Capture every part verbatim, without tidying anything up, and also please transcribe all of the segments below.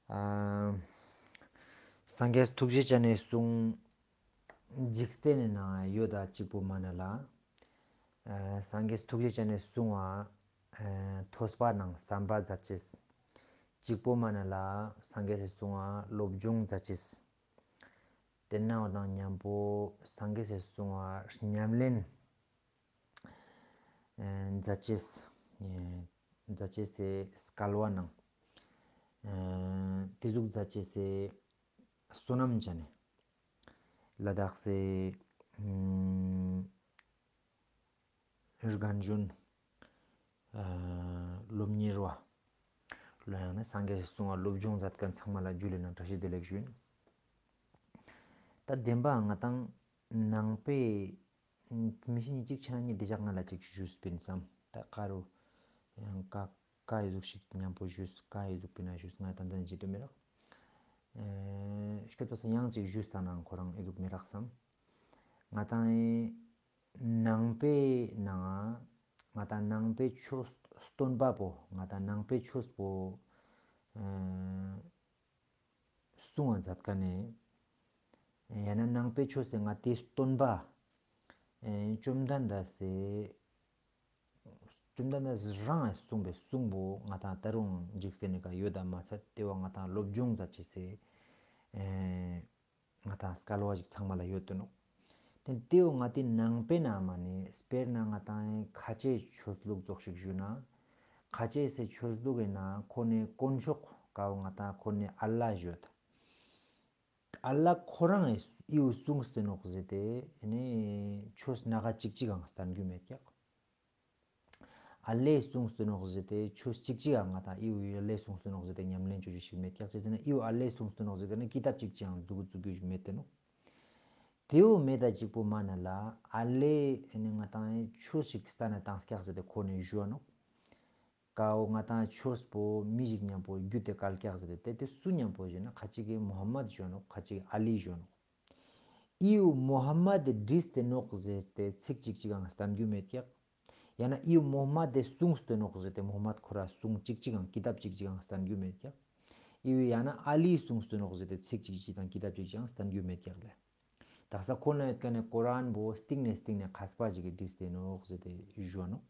ཨ། སངས་རྒྱས་ཐུགས་རྗེ་ཅན་ནི་གསུང་འཇིག་རྟེན་ནི་ནང་ཡོད་ད་གཅིག་པོ་མ་ན་ལ། ཨ། སངས་རྒྱས་ཐུགས་རྗེ་ཅན་ནི་གསུང་བ། ཨ། ཐོས་པ་ནང་བསམ་པ་མཛད་ཅེས། གཅིག་པོ་མ་ན་ལ་སངས་རྒྱས་སི་གསུང་བ་སློབ་སྦྱོང་མཛད་ཅེས། དེ་ནང་དང་མཉམ་པོ་སངས་རྒྱས་སི་གསུང་བ་ཉམས་ལེན་ཨ་མཛད་ཅེས། ཨ་མཛད་ཅེས་སི་སྐལ་བ་ནང་། ཨ། དེ་ཟུག་མཛད་ཅེས་སི་བསོད་ནམས་ཅན་ནི་ལ་དྭགས་སི་ཨ་རྒན་གཞོན་ཨ་སློབ་གཉེར་བ། ལ་ཡང་ན་སངས་རྒྱས་སི་གསུང་བ་སློབ་སྦྱོང་མཛད་མཁན་ཚང་མ་ལ་ཇུ་ལེ་ནང་བཀྲ་ཤིས་བདེ་ལེགས་ཞུ་ཡིན། ད་བདེན་པ་ང་དང་ནང་པའི་མི་ཤི་ནི་གཅིག་ཆ་ན་ནི་དེ་ཞག་ང་ལ་གཅིག་ཞུས་པིན་བསམ། ད་ཀ་རུ་ཡང་ཀ་ཀ་ཡི་ཟུག་ཞིག་མཉམ་པོ་ཞུས། ཀ་ཡི་ཟུག་པིན་ན་ཞུས། ང་ད་འདི་ནི་ཇི་ཏུ་མི་རག་ཨ། སྐྱོད་པ་སང་ཡང་གཅིག་ཞུས་ད་ནང་ཁོ་རང་ཨི་ཟུག་མི་རག་བསམ། ང་དང་ཨི་ནང་པའི་ནང་ང་དང་ནང་པའི་ཆོས་སྟོན་པ་པོ་ང་དང་ནང་པའི་ཆོས་པོ་ཨ་གསུང་བ་མཛད་མཁན་ནི་ཡང་ན་ནང་པའི་ཆོས་སི་ང་དང་སྟོན་པ་ཨ་བཅོམ་ལྡན་འདས་སི་བཅོམ་ལྡན་འདས་རང་གསུངས་པའི་གསུང་པོ་ང་དང་ད་རུང་འཇིག་རྟེན་ནི་ཀ་ཡོད་དམ་མ་ཚད་དེ་བོ་ང་དང་སློབ་སྦྱོང་མཛད་ཅེས་སི་ཨ་ང་དང་སྐལ་བ་ཞིག་ཚང་མ་ལ་ཡོད་དོ་ནོག་དེ་དེ་བོ་ང་དང་ནང་པའི་ནང་མ་ནི་དཔེར་ན་ང་དང་ཁ་ཆེའི་ཆོས་ལུགས་ཙོགས་ཤིག་ཞུ་ན། ཁ་ཆེའི་སི་ཆོས་ལུགས་ཨིན་ན་ཁོ་ནི་དཀོན་མཆོག་ཀ་བོ་ང་དང་ཁོ་ནི་ཨལ་ལ་ཞུ་ཡོད། ཨལ་ལ་ཁོ་རང་ཨི་བོ་གསུངས་ཏེ་ནོག་ཟེར་ཏེ་ཨ་ནི་ཆོས་སྣ་ཁ་གཅིག་གཅིག་གང་སྟན་རྒྱུ་མེད་ཀྱག་ཨལ་ལེ་གསུངས་ཏེ་ནོག་ཟེར་ཏེ་ཆོས་གཅིག་གཅིག་གང་ང་དང་ཨི་བོ་ཨལ་ལེ་གསུངས་ཏེ་ནོག་ཟེར་ཏེ་ཉམས་ལེན་ཅོ་རྒྱུ་ཞིག་མེད་ཀྱག་ཅི་ཟེར་ན་ཨི་བོ་ཨལ་ལེ་གསུངས་ཏེ་ནོག་ཟེར་ཏེ་ནི་ཀི་ཏབ་གཅིག་གཅིག་གང་འཛུགས་འཛུགས་རྒྱུ་ཞིག་མེད་དེ་ནོག་དེ་བོ་མེད་ད་གཅིག་པོ་མ་ན་ལ་ཨལ་ལེ་ཨ་ནི་ང་དང་ཨི་ཆོས་ཤིག་སྟན་ན་བཏང་ཀྱག་ཟེར་ཏེ་ཁོ་ནི་ཞུ་བ་ནོག་ཀ་བོ་ང་དང་ཆོས་པོ་མི་ཞིག་མཉམ་པོ་རྒྱུད་དེ་བཀལ་ཀྱག་ཟེར་ཏེ་དེ་དེ་སུ་མཉམ་པོ་ཞུ་ན་ཁ་ཅིག་གི་མུ་ཧམ་མད་ཞུ་ནོག་ཁ་ཅིག་གི་ཨ་ལི་ཞུ་ནོག་ཨི་བོ་མུ་ཧམ་མད་དེ་བྲིས་ཏེ་ནོག་ཟེར་ཏེ་ཚིག་གཅིག་གཅིག་གང་སྟན་རྒྱུ་མེད་ཀྱག་ཡང་ན་ཨི་བོ་མུ་ཧམ་མད་དེ་གསུངས་ཏེ་ནོག་ཟེར་ཏེ་མུ་ཧམ་མད་ཁོ་ར་གསུང་གཅིག་གཅིག་གང་ཀི་ཏབ་གཅིག་གཅིག་གང་སྟན་རྒྱུ་མེད་ཀྱག་ཨི་བོ་ཡང་ན་ཨ་ལི་གསུངས་ཏེ་ནོག་ཟེར་ཏེ་ཚིག་གཅིག་གཅིག་དང་ཀི་ཏབ་གཅིག་གཅིག་གང་སྟན་རྒྱུ་མེད་ཀྱག་ལེ། དག་ས་ཁོ་ན་ཡོད་མཁན་ནི་ཀོ་རཱན་བོ་སྟིང་ནེ་སྟིང་ནེ་མཁས་པ་ཞིག་གི་བྲིས་ཏེ་ནོག་ཟེར་ཏེ་ཞུ་བ་ནོག་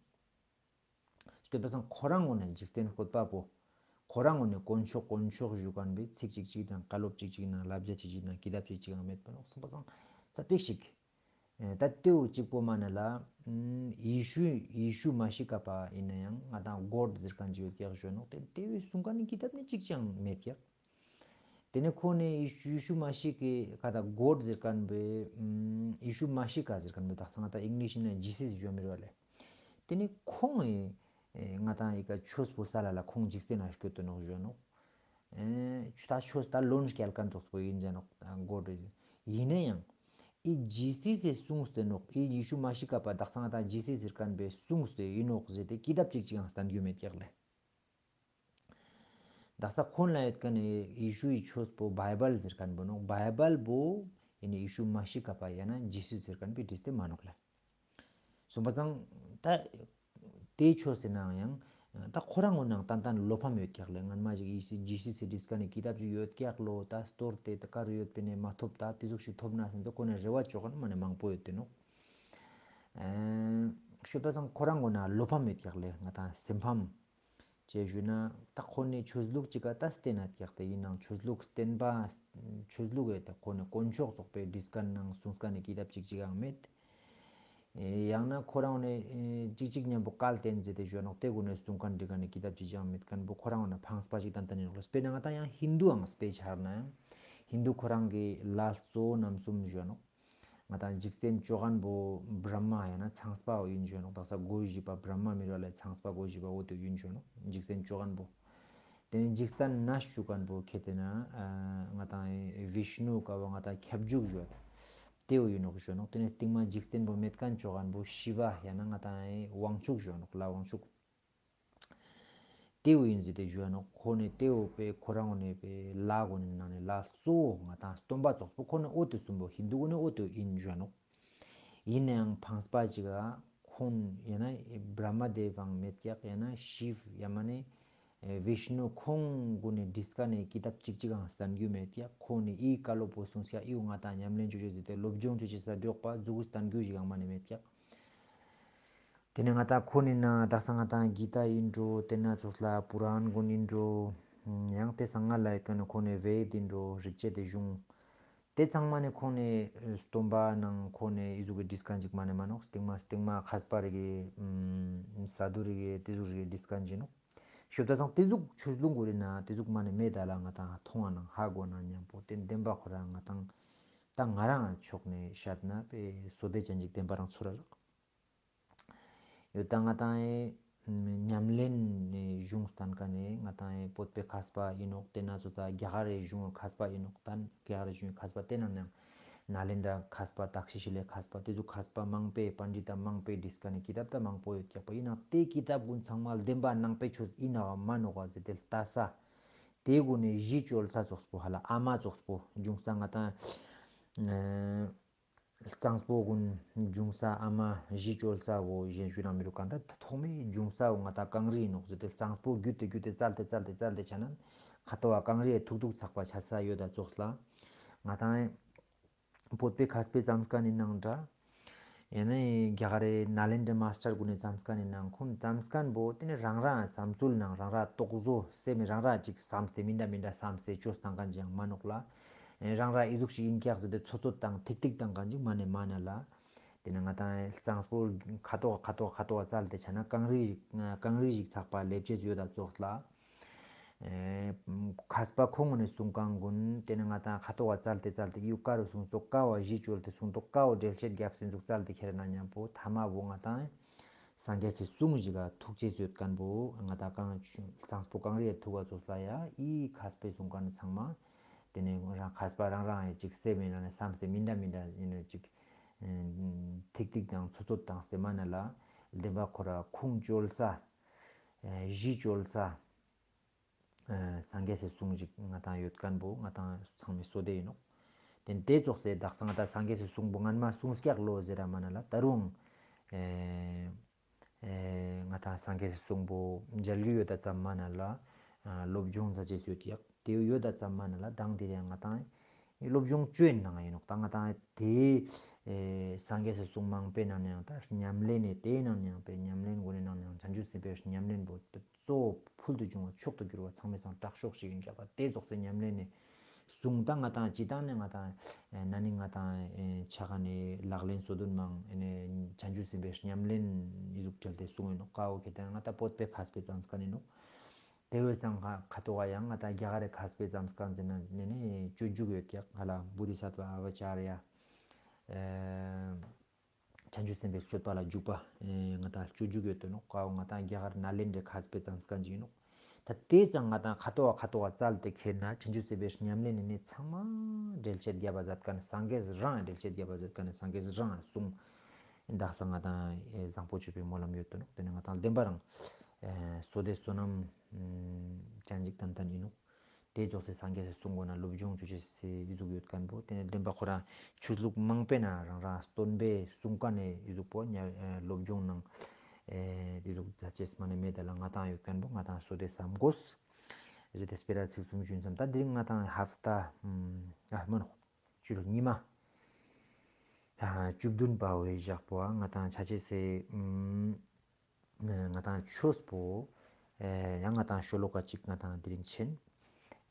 སྐྱོད་པ་སང་ཁོ་རང་ངོ་ནས་འཇིག་རྟེན་བཀོད་པ་པོ། ཁོ་རང་ངོ་ནས་དཀོན་མཆོག་དཀོན་མཆོག་ཞུ་མཁན་པའི་ཚིག་གཅིག་གཅིག་དང་བཀའ་སློབ་གཅིག་གཅིག་དང་བསླབ་བྱ་གཅིག་གཅིག་དང་ཀི་ཏབ་གཅིག་གཅིག་ཡང་མེད་པ་ནོག་སོང་པ་སང་ཙ་པིག་ཞིག་ཨེ་ད་དེ་བོ་གཅིག་པོ་མ་ན་ལ། ཨམ་ཡེ་ཤུ་ཡེ་ཤུ་མ་ཤི་ཀ་པ་ཡིན་ན་ཡང་ང་དང་གོཌ་ཟེར་མཁན་ཅིག་ཡོད་ཀྱག་ཞུ་ནོག་དེ་དེ་བོའི་གསུང་མཁན་ནི་ཀི་ཏབ་ནི་གཅིག་ཅང་མེད་ཀྱག་དེ་ནས་ཁོ་ནི་ཡེ་ཤུ་ཡེ་ཤུ་མ་ཤི་ཀའི་ཀ་ད་གོཌ་ཟེར་མཁན་པོའི་ཨམ་ཡེ་ཤུ་མ་ཤི་ཀ་ཟེར་མཁན་པོའི་དག་ས་ང་དང་ཨིང་ལིཤ་ནང་ཇི་སིས་ཞུ་མི་རུ་བ་ལེ། དེ་ནི་ཁོང་ངི་ཨེ་ང་དང་ཨི་ཀ་ཆོས་པོ་སལ་ལ་ཁོང་འཇིག་རྟེན་ན་སྐྱོད་དོ་ནོག་ཞུ་ནོག་ཨེ་ཆུ་ད་ཆོས་ད་ལོན་སྐྱལ་མཁན་ཙོགས་པོ་ཡིན་ཟེར་ནོག་གོ་དེ། ཡིན་ན་ཡང་ཨི་ཇི་སིས་གསུངས་ཏེ་ནོག་ཨི་ཡེ་ཤུ་མ་ཤི་ཀ་པ་དག་ས་ང་དང་ཇི་སིས་ཟེར་མཁན་པོའི་གསུངས་ཏེ་ཡིན་ནོག་ཟེར་ཏེ་ཀི་ཏབ་གཅིག་གཅིག་ཡང་སྟན་རྒྱུ་མེད་ཀྱག་ལེ། དག་ས་ཁོང་ལ་ཡོད་མཁན་ནི་ཡེ་ཤུའི་ཆོས་པོ་བྷའི་བལ་ཟེར་མཁན་པོ་ནོག་བྷའི་བལ་བོ་ཡིན་ནི་ཡེ་ཤུ་མ་ཤི་ཀ་པ་ཡང་ན་ཇི་སུ་ཟེར་མཁན་པོའི་བྲིས་ཏེ་མ་ནོག་ལེ། སོང་པ་སང་ད་དེའི་ཆོས་སི་ནང་ཡང་ད་ཁོ་རང་ངོ་ནང་ཏན་ཏན་བློ་ཕམ་ཡོད་ཀྱག་ལེ། སྔན་མ་ཞིག་ཡེ་ཤུ་ཇི་སུ་སི་བྲིས་མཁན་ནི་ཀི་ཏབ་ཅིག་ཡོད་ཀྱག་ལོ། ད་སྟོར་ཏེ་ད་ག་རུ་ཡོད་པ་ནས་མ་ཐོབ། ད་དེ་ཟུག་ཞིག་ཐོབ་ན་སེམས་ཏེ་ཁོ་ནི་རེ་བ་ཅོ་མཁན་མ་ནི་མང་པོ་ཡོད་དེ་ནོག་ཨེ་ཤོད་པ་སང་ཁོ་རང་ངོ་ན་བློ་ཕམ་ཡོད་ཀྱག་ལེ། ང་དང་སེམས་ཕམ། ཅེས་ཞུས་ན་ད་ཁོ་ནི་ཆོས་ལུགས་ཅིག་ག་ད་བརྟེན་ན་ཀྱག་དེ་ཡིན་ནའང་ཆོས་ལུགས་བརྟེན་པ་ཆོས་ལུགས་ཨེ་ད་ཁོ་ནི་དཀོན་མཆོག་ཚོགས་པའི་བྲིས་མཁན་ནང་གསུངས་མཁན་ནི་ཀི་ཏབ་ཅིག་ཅིག་ཡང་མེད། ཨེ་ཡང་ན་ཁོ་རང་ནི་ཨེ་ཅིག་ཅིག་མཉམ་པོ་བཀལ་བརྟེན་ཟེར་ཏེ་ཞུ་ནོག་དེ་གུན་ནི་གསུངས་མཁན་བྲིས་མཁན་ནི་ཀི་ཏབ་ཅིག་ཅིག་ཡང་མེད་མཁན་པོ་ཁོ་རང་ནི་ཕངས་པ་ཞིག་ཏན་ཏན་ཡིན་ནོག་ལེ། དཔེར་ན་ང་དང་ཡང་ཧིན་དུའང་དཔེ་ཆ་ཧར་ན་ཡང་ཧིན་དུ་ཁོ་རང་གི་ལྷ་གཙོ་བོ་རྣམ་གསུམ་ཞུ་ནོག་ང་དང་འཇིག་རྟེན་བཅོ་མཁན་པོ་བྷྲ་མ་ཡང་ན་ཚངས་པ་བོ་ཡིན་ཞུ་ནོག་དག་ས་སྒོ་བཞི་པ་བྷྲ་མ་མི་ར་ལེ་ཚངས་པ་སྒོ་བཞི་པ་འོ་དེ་ཡིན་ཞུ་ནོག་འཇིག་རྟེན་བཅོ་མཁན་པོ། དེ་ནས་འཇིག་རྟེན་ན་བཅུག་མཁན་པོ་ཁེ་ཏེ་ན་ང་དང་བི་ཤ་ནུ་ཀ་བོ་ང་དང་ཁྱབ་འཇུག་ཞུ་བ་དེ་བོ་ཡིན་ནོག་ཞུ་ནོག་དེ་ནས་སྟིང་མ་འཇིག་རྟེན་པོ་མེད་མཁན་བཅོ་མཁན་པོ་ཤི་བ་ཡང་ན་ང་དང་དབང་ཕྱུག་ཞུ་ནོག་ལྷ་དབང་ཕྱུག་དེ་བོ་ཡིན་ཟེར་ཏེ་ཞུ་ནོག་ཁོ་ནི་དེ་བོ་པེ་ཁོ་རང་ནི་པེ་ལྷ་གུན་ནི་ནང་ནི་ལྷ་གཙོ་བོ་ང་དང་སྟོན་པ་ཙོགས་པོ་ཁོ་ནི་འོ་དེ་གསུམ་པོ་ཧིན་དུ་གུན་ནི་འོ་དེ་ཡིན་ཞུ་ནོག་ཡིན་ནའང་ཕངས་པ་ཅིག་ག་ཁོང་ཡང་ན་བྷྲ་མ་དེ་བོའང་མེད་ཀྱག་ཡང་ན་ཤིབ་ཡང་མ་ནི་ ཨེ་བིཤ་ནུ་ཁོང་གུན་ནི་བྲིས་ཁན་ནི་ཀི་ཏབ་ཅིག་ཅིག་ཡང་སྟན་རྒྱུ་མེད་ཀྱག། ཁོང་ནི་འི་ཀ་ལོ་པོ་སུངས་ཀྱག། འི་བོ་ང་ཏང་ཉམས་ལེན་ཅོ་ཅེས་ཟེར་ཏེ་སློབ་སྦྱོང་ཅོ་ཅེས་ས་འབྲོག་པ་ཟུག་གུ་སྟན་རྒྱུ་ཞིག་ཡང་མ་ནེ་མེད་ཀྱག། ཏེ་ནེ་ང་ཏང་ཁོང་ནི་ནང་དག་ས་ང་ཏང་གི་ཏཱ་ཨིན་འགྲོ། ཏེ་ནེ་ཙོགས་ལ་པུ་རཱན་གུན་ཨིན་འགྲོ། ཡང་ཏེ་སང་སྔ་ལ་ཡོད་ཁན་ནི་ཁོང་ནི་བེད་ཨིན་འགྲོ། རིག་བྱེད་དེ་གཞུང་། ཏེ་ཚང་མ་ནི་ཁོང་ནི་སྟོན་པ་ནང་ཁོང་ནི་འི་ཟུག་གི་བྲིས་ཁན་ཅིག་མ་ནེ་མ་ནོག། སྟིང་མ་སྟིང་མ་མཁས་པ་རིག་གི་ཨམ་ས་དུ་རིག་གི་ཏེ་ཟུག་རིག་གི་བྲིས་ཁན་ཅིག་ནོག། ཤོབ་ད་སང་ཏེ་ཟུག་ཆོས་ལུང་གུན་ནི་ནང་ཏེ་ཟུག་མ་ནེ་མེད་ད་ལ་ང་ཏང་ཐོང་བ་ནང་ཧ་གོ་ན་ཉམ་པོ་ཏེ་བདེན་པ་ཁོ་རང་ང་ཏང་ད་ང་རང་ཕྱོགས་ནེ་ཤད་ན་པེ་སོ་དེ་ཅན་ཅིག་བདེན་པ་རང་ཚོར་ར་རག། ཡོད་ད་ང་ཏང་ཨེ་ཉམས་ལེན་ནི་གཞུང་སྟན་ཁན་ནི་ང་ཏང་ཨེ་བོད་པའི་མཁས་པ་ཨིན་ནོག། ཏེ་ནེ་ཙོགས་ད་རྒྱ་གར་རི་གཞུང་མཁས་པ་ཨིན་ནོག། ད་རྒྱ་གར་རི་གཞུང་མཁས་པ་ཏེ་ནང་ནང་ནཱ་ལེནྡྲ་མཁས་པ་དག་ཤི་ཤི་ལེ་མཁས་པ་ཏེ་ཚོ་མཁས་པ་མང་པོའི་པཎྜི་ཏ་མང་པོའི་བྲིས་ཁན་ནི་ཀི་ཏབ་ད་མང་པོ་ཡོད་ཀྱག་པ། ཨིན་ནའང་ཏེ་ཀི་ཏབ་གུན་ཚང་མ་བདེན་པ་ནང་པའི་ཆོས་ཨིན་ནའང་མན་ནོག་པ་ཟེར་ཏེ་ལྟ་ས། ཏེ་གུན་ནི་གཞི་བཅོལ་ས་ཙོགས་པོ་ཧ་ལ་ཨ་མ་ཙོགས་པོ་གཞུང་ས་ང་ཏང་ཨེ་གཙང་པོ་གུན་གཞུང་ས་ཨ་མ་གཞི་བཅོལ་ས་བོ་གཞན་ཞུ་ན་མི་རུ་གང་ད་ཐོག་མའི་གཞུང་ས་བོ་ང་ཏང་གངས་རི་ཨིན་ནོག་ཟེར་ཏེ་གཙང་པོ་བརྒྱུད་དེ་བརྒྱུད་དེ་བཙལ་ཏེ་བཙལ་ཏེ་བཙལ་ཏེ་ཆ་ན་ཁ་ཐོག་ག་གངས་རི་ཐུག་ཐུག་ཚག་པ་ཆ་ས་ཡོད་ད་ཙོགས་ལ་ང་ཏང་བོད་པའི་མཁས་པའི་བརྩམས་ཁན་ནི་ནང་འདྲ། ཡང་ན་རྒྱ་གར་རི་ནཱ་ལེནྡྲ་མཱས་ཊར་གུན་ནི་བརྩམས་ཁན་ནི་ནང་ཁོང་བརྩམས་ཁན་བོ་ཏེ་ནི་རང་རང་བསམ་ཚུལ་ནང་རང་རང་རྟོག་བཟོ་སེམས་རང་རང་ཅིག་བསམས་ཏེ་མི་འདྲ་མི་འདྲ་བསམས་ཏེ་ཅོས་བཏང་ཁན་ཅིག་ཡང་མན་ནོག་ལ། རང་རང་འི་ཟུག་ཞིག་ཨིན་ཀྱག་ཟེར་ཏེ་ཚོད་ཚོད་དང་ཐིག་ཐིག་བཏང་ཁན་ཅིག་མ་ནེ་མན་ན་ལ། ཏེ་ནེ་ང་ཏང་གཙང་པོ་ཁ་ཐོག་ཁ་ཐོག་ཁ་ཐོག་བཙལ་ཏེ་ཆ་ན་གངས་རི་ཞིག་གངས་རི་ཞིག་ཚག་པ་ལེབ་ཅེས་ཡོད་ད་ཙོགས་ལ། ཨེ་མཁས་པ་ཁོང་གུན་ནི་གསུང་ཁན་གུན་ཏེ་ནེ་ང་ཏང་ཁ་ཐོག་བཙལ་ཏེ་བཙལ་ཏེ་ཡུ་ཀ་རུ་གསུངས་ཏོག་ཀ་བོ་གཞི་བཅོལ་ཏེ་གསུངས་ཏོག་ཀ་བོ་འགྲེལ་བཤད་རྒྱབ་སེ་ཟུག་བཙལ་ཏེ་ཁྱེར་ན་ཉམ་པོ་ཐ་མ་བོ་ང་ཏང་སངས་རྒྱས་སི་གསུང་ཞིག་ག་ཐུག་ཅེས་ཡོད་ཁན་བོ་ང་ཏང་གང་གཙང་པོ་གངས་རི་ཡ་ཐུག་པ་ཙོགས་ལ་ཡ་འི་མཁས་པའི་གསུང་ཁན་ནི་ཚང་མ་ཏེ་ནེ་རང་མཁས་པ་རང་རང་ཡ་ཅིག་སེམས་ཨིན་ན་ནི་བསམས་ཏེ་མི་འདྲ་མི་འདྲ་ཨིན་ན་ཅིག་ཐིག་ཐིག་དང་ཚོད་ཚོད་བཏང་སྟེ་མན་ན་ལ་བདེན་པ་ཁོ་ར་ཁུངས་བཅོལ་ས་གཞི་བཅོལ་ས། ཨ་སངས་རྒྱས་སི་གསུང་ཞིག་ང་ཏང་ཡོད་ཁན་བོ་ང་ཏང་ཚང་མའི་སོ་དེ་ཨིན་ནོག། ཏེ་ཏེ་ཙོགས་སེ་དག་ས་ང་ཏང་སངས་རྒྱས་སི་གསུང་བོ་སྔན་མ་གསུངས་ཀྱག་ལོ་ཟེར་ར་མན་ན་ལ་ད་རུང་ཨེ་ཨེ་ང་ཏང་སངས་རྒྱས་སི་གསུང་བོ་མཇལ་རྒྱུ་ཡོད་ད་ཙམ་མན་ན་ལ་ཨ་སློབ་སྦྱོང་མཛད་ཅེས་ཡོད་ཀྱག། ཏེ་ཡོད་ད་ཙམ་མན་ན་ལ་དང་དེ་རིང་ང་ཏང་སློབ་སྦྱོང་ཅོ་ཨིན་ནང་ཨིན་ནོག། ད་ང་ཏང་ཏེ་ཨེ་སངས་རྒྱས་སི་གསུང་མང་པོའི་ནང་ནས་ཡང་ད་ཉམས་ལེན་ནི་ཏེའི་ནང་ནས་ཡང་པའི་ཉམས་ལེན་གུན་ནི་ནང་ནས་ཡང་བྱང་ཆུབ་སེམས་དཔའི་ཉམས་ལེན་བོ་གཙོ་བོ་ཕུལ་དུ་བྱུང་བ་མཆོག་ཏུ་གྱུར་བ་ཚང་མའི་སང་དྲག་ཤོས་ཤིག་ཨིན་ཀྱག་པ། ཏེ་ཙོགས་སེ་ཉམས་ལེན་ནི་གསུང་ད་ང་ཏང་སྤྱི་བཏང་ནས་ང་ཏང་ཨེ་ན་ནིང་ང་ཏང་ཨེ་ཆ་ག་ནས་ལག་ལེན་སོ་བདུན་མང་ཨེ་ནས་བྱང་ཆུབ་སེམས་དཔའི་ཉམས་ལེན་འི་ཟུག་བྲལ་ཏེ་གསུང་ཨིན་ནོག། ཀ་བོ་ཁེ་ཏེ་ང་ཏང་བོད་པའི་མཁས་པའི་བརྩམས་ཁན་ཨིན་ནོག། ཏེ་བོའི་སང་ཁ་ཐོག་ག་ཡང་ང་ཏང་རྒྱ་གར་རི་མཁས་པའི་བརྩམས་ཁན་ཟེར་ན་ནི་ནི་སྤྱོད་འཇུག་ཡོད་ཀྱག་ཧ་ལ་བོ་དྷི་ས་ཏྭ་ཨ་བ་ཙཱ་རྱ། ཨེ་བྱང་ཆུབ་སེམས་དཔའི་སྤྱོད་པ་ལ་འཇུག་པ། ཨེ་ང་ཏང་སྤྱོད་འཇུག་ཡོད་དོ་ནོག། ཀ་བོ་ང་ཏང་རྒྱ་གར་ནཱ་ལེནྡྲའི་མཁས་པའི་བརྩམས་ཁན་ཅིག་ཨིན་ནོག། ད་ཏེ་ཙང་ང་ཏང་ཁ་ཐོག་ཁ་ཐོག་བཙལ་ཏེ་ཁྱེར་ན་བྱང་ཆུབ་སེམས་དཔའི་ཉམས་ལེན་ནི་ནི་ཚང་མ་འགྲེལ་བཤད་རྒྱབ་པ་མཛད་ཁན་སངས་རྒྱས་རང་འགྲེལ་བཤད་རྒྱབ་པ་མཛད་ཁན་སངས་རྒྱས་རང་གསུང་། དག་ས་ང་ཏང་ཨེ་བཟང་པོ་སྤྱོད་པའི་སྨོན་ལམ་ཡོད་དོ་ནོག། ཏེ་ནེ་ང་ཏང་བདེན་པ་རང་ཨེ་སོ་དེ་བསོད་ནམས་ཅན་ཅིག་ཏན་ཏན་ཨིན་ནོག། ཏེ་ཙོགས་སེ་སངས་རྒྱས་སི་གསུང་གུན་ན་སློབ་སྦྱོང་ཅོ་ཅེས་སི་འི་ཟུག་ཡོད་ཁན་བོ་ཏེ་ནེ་བདེན་པ་ཁོ་རང་ཆོས་ལུགས་མང་པོའི་ནང་རང་རང་སྟོན་པའི་གསུང་ཁན་ནི་འི་ཟུག་བོ་ཉ་ཨེ་སློབ་སྦྱོང་ནང་ཨེ་འི་ཟུག་མཛད་ཅེས་མ་ནེ་མེད་ད་ལ་ང་ཏང་ཡོད་ཁན་བོ་ང་ཏང་སོ་དེ་བསམ་དགོས། ཟེར་ཏེ་སྤེ་ར་ཚིག་གསུམ་ཞུ་ཨིན་སམ། ད་དེ་རིང་ང་ཏང་ཧབ་ཏ་ཨ་མན་ནོག་ཕྱི་ལོ་ཉི་མ་ཨ་བཅུ་བདུན་པ་བོའི་ཞག་པོ་ཨ་ང་ཏང་ཆ་ཅེས་སི་ཨ་ང་ཏང་ཆོས་པོ་ཨེ་ཡང་ང་ཏང་ཤོ་ལོ་ཀ་ཅིག་ང་ཏང་དེ་རིང་ཆེན།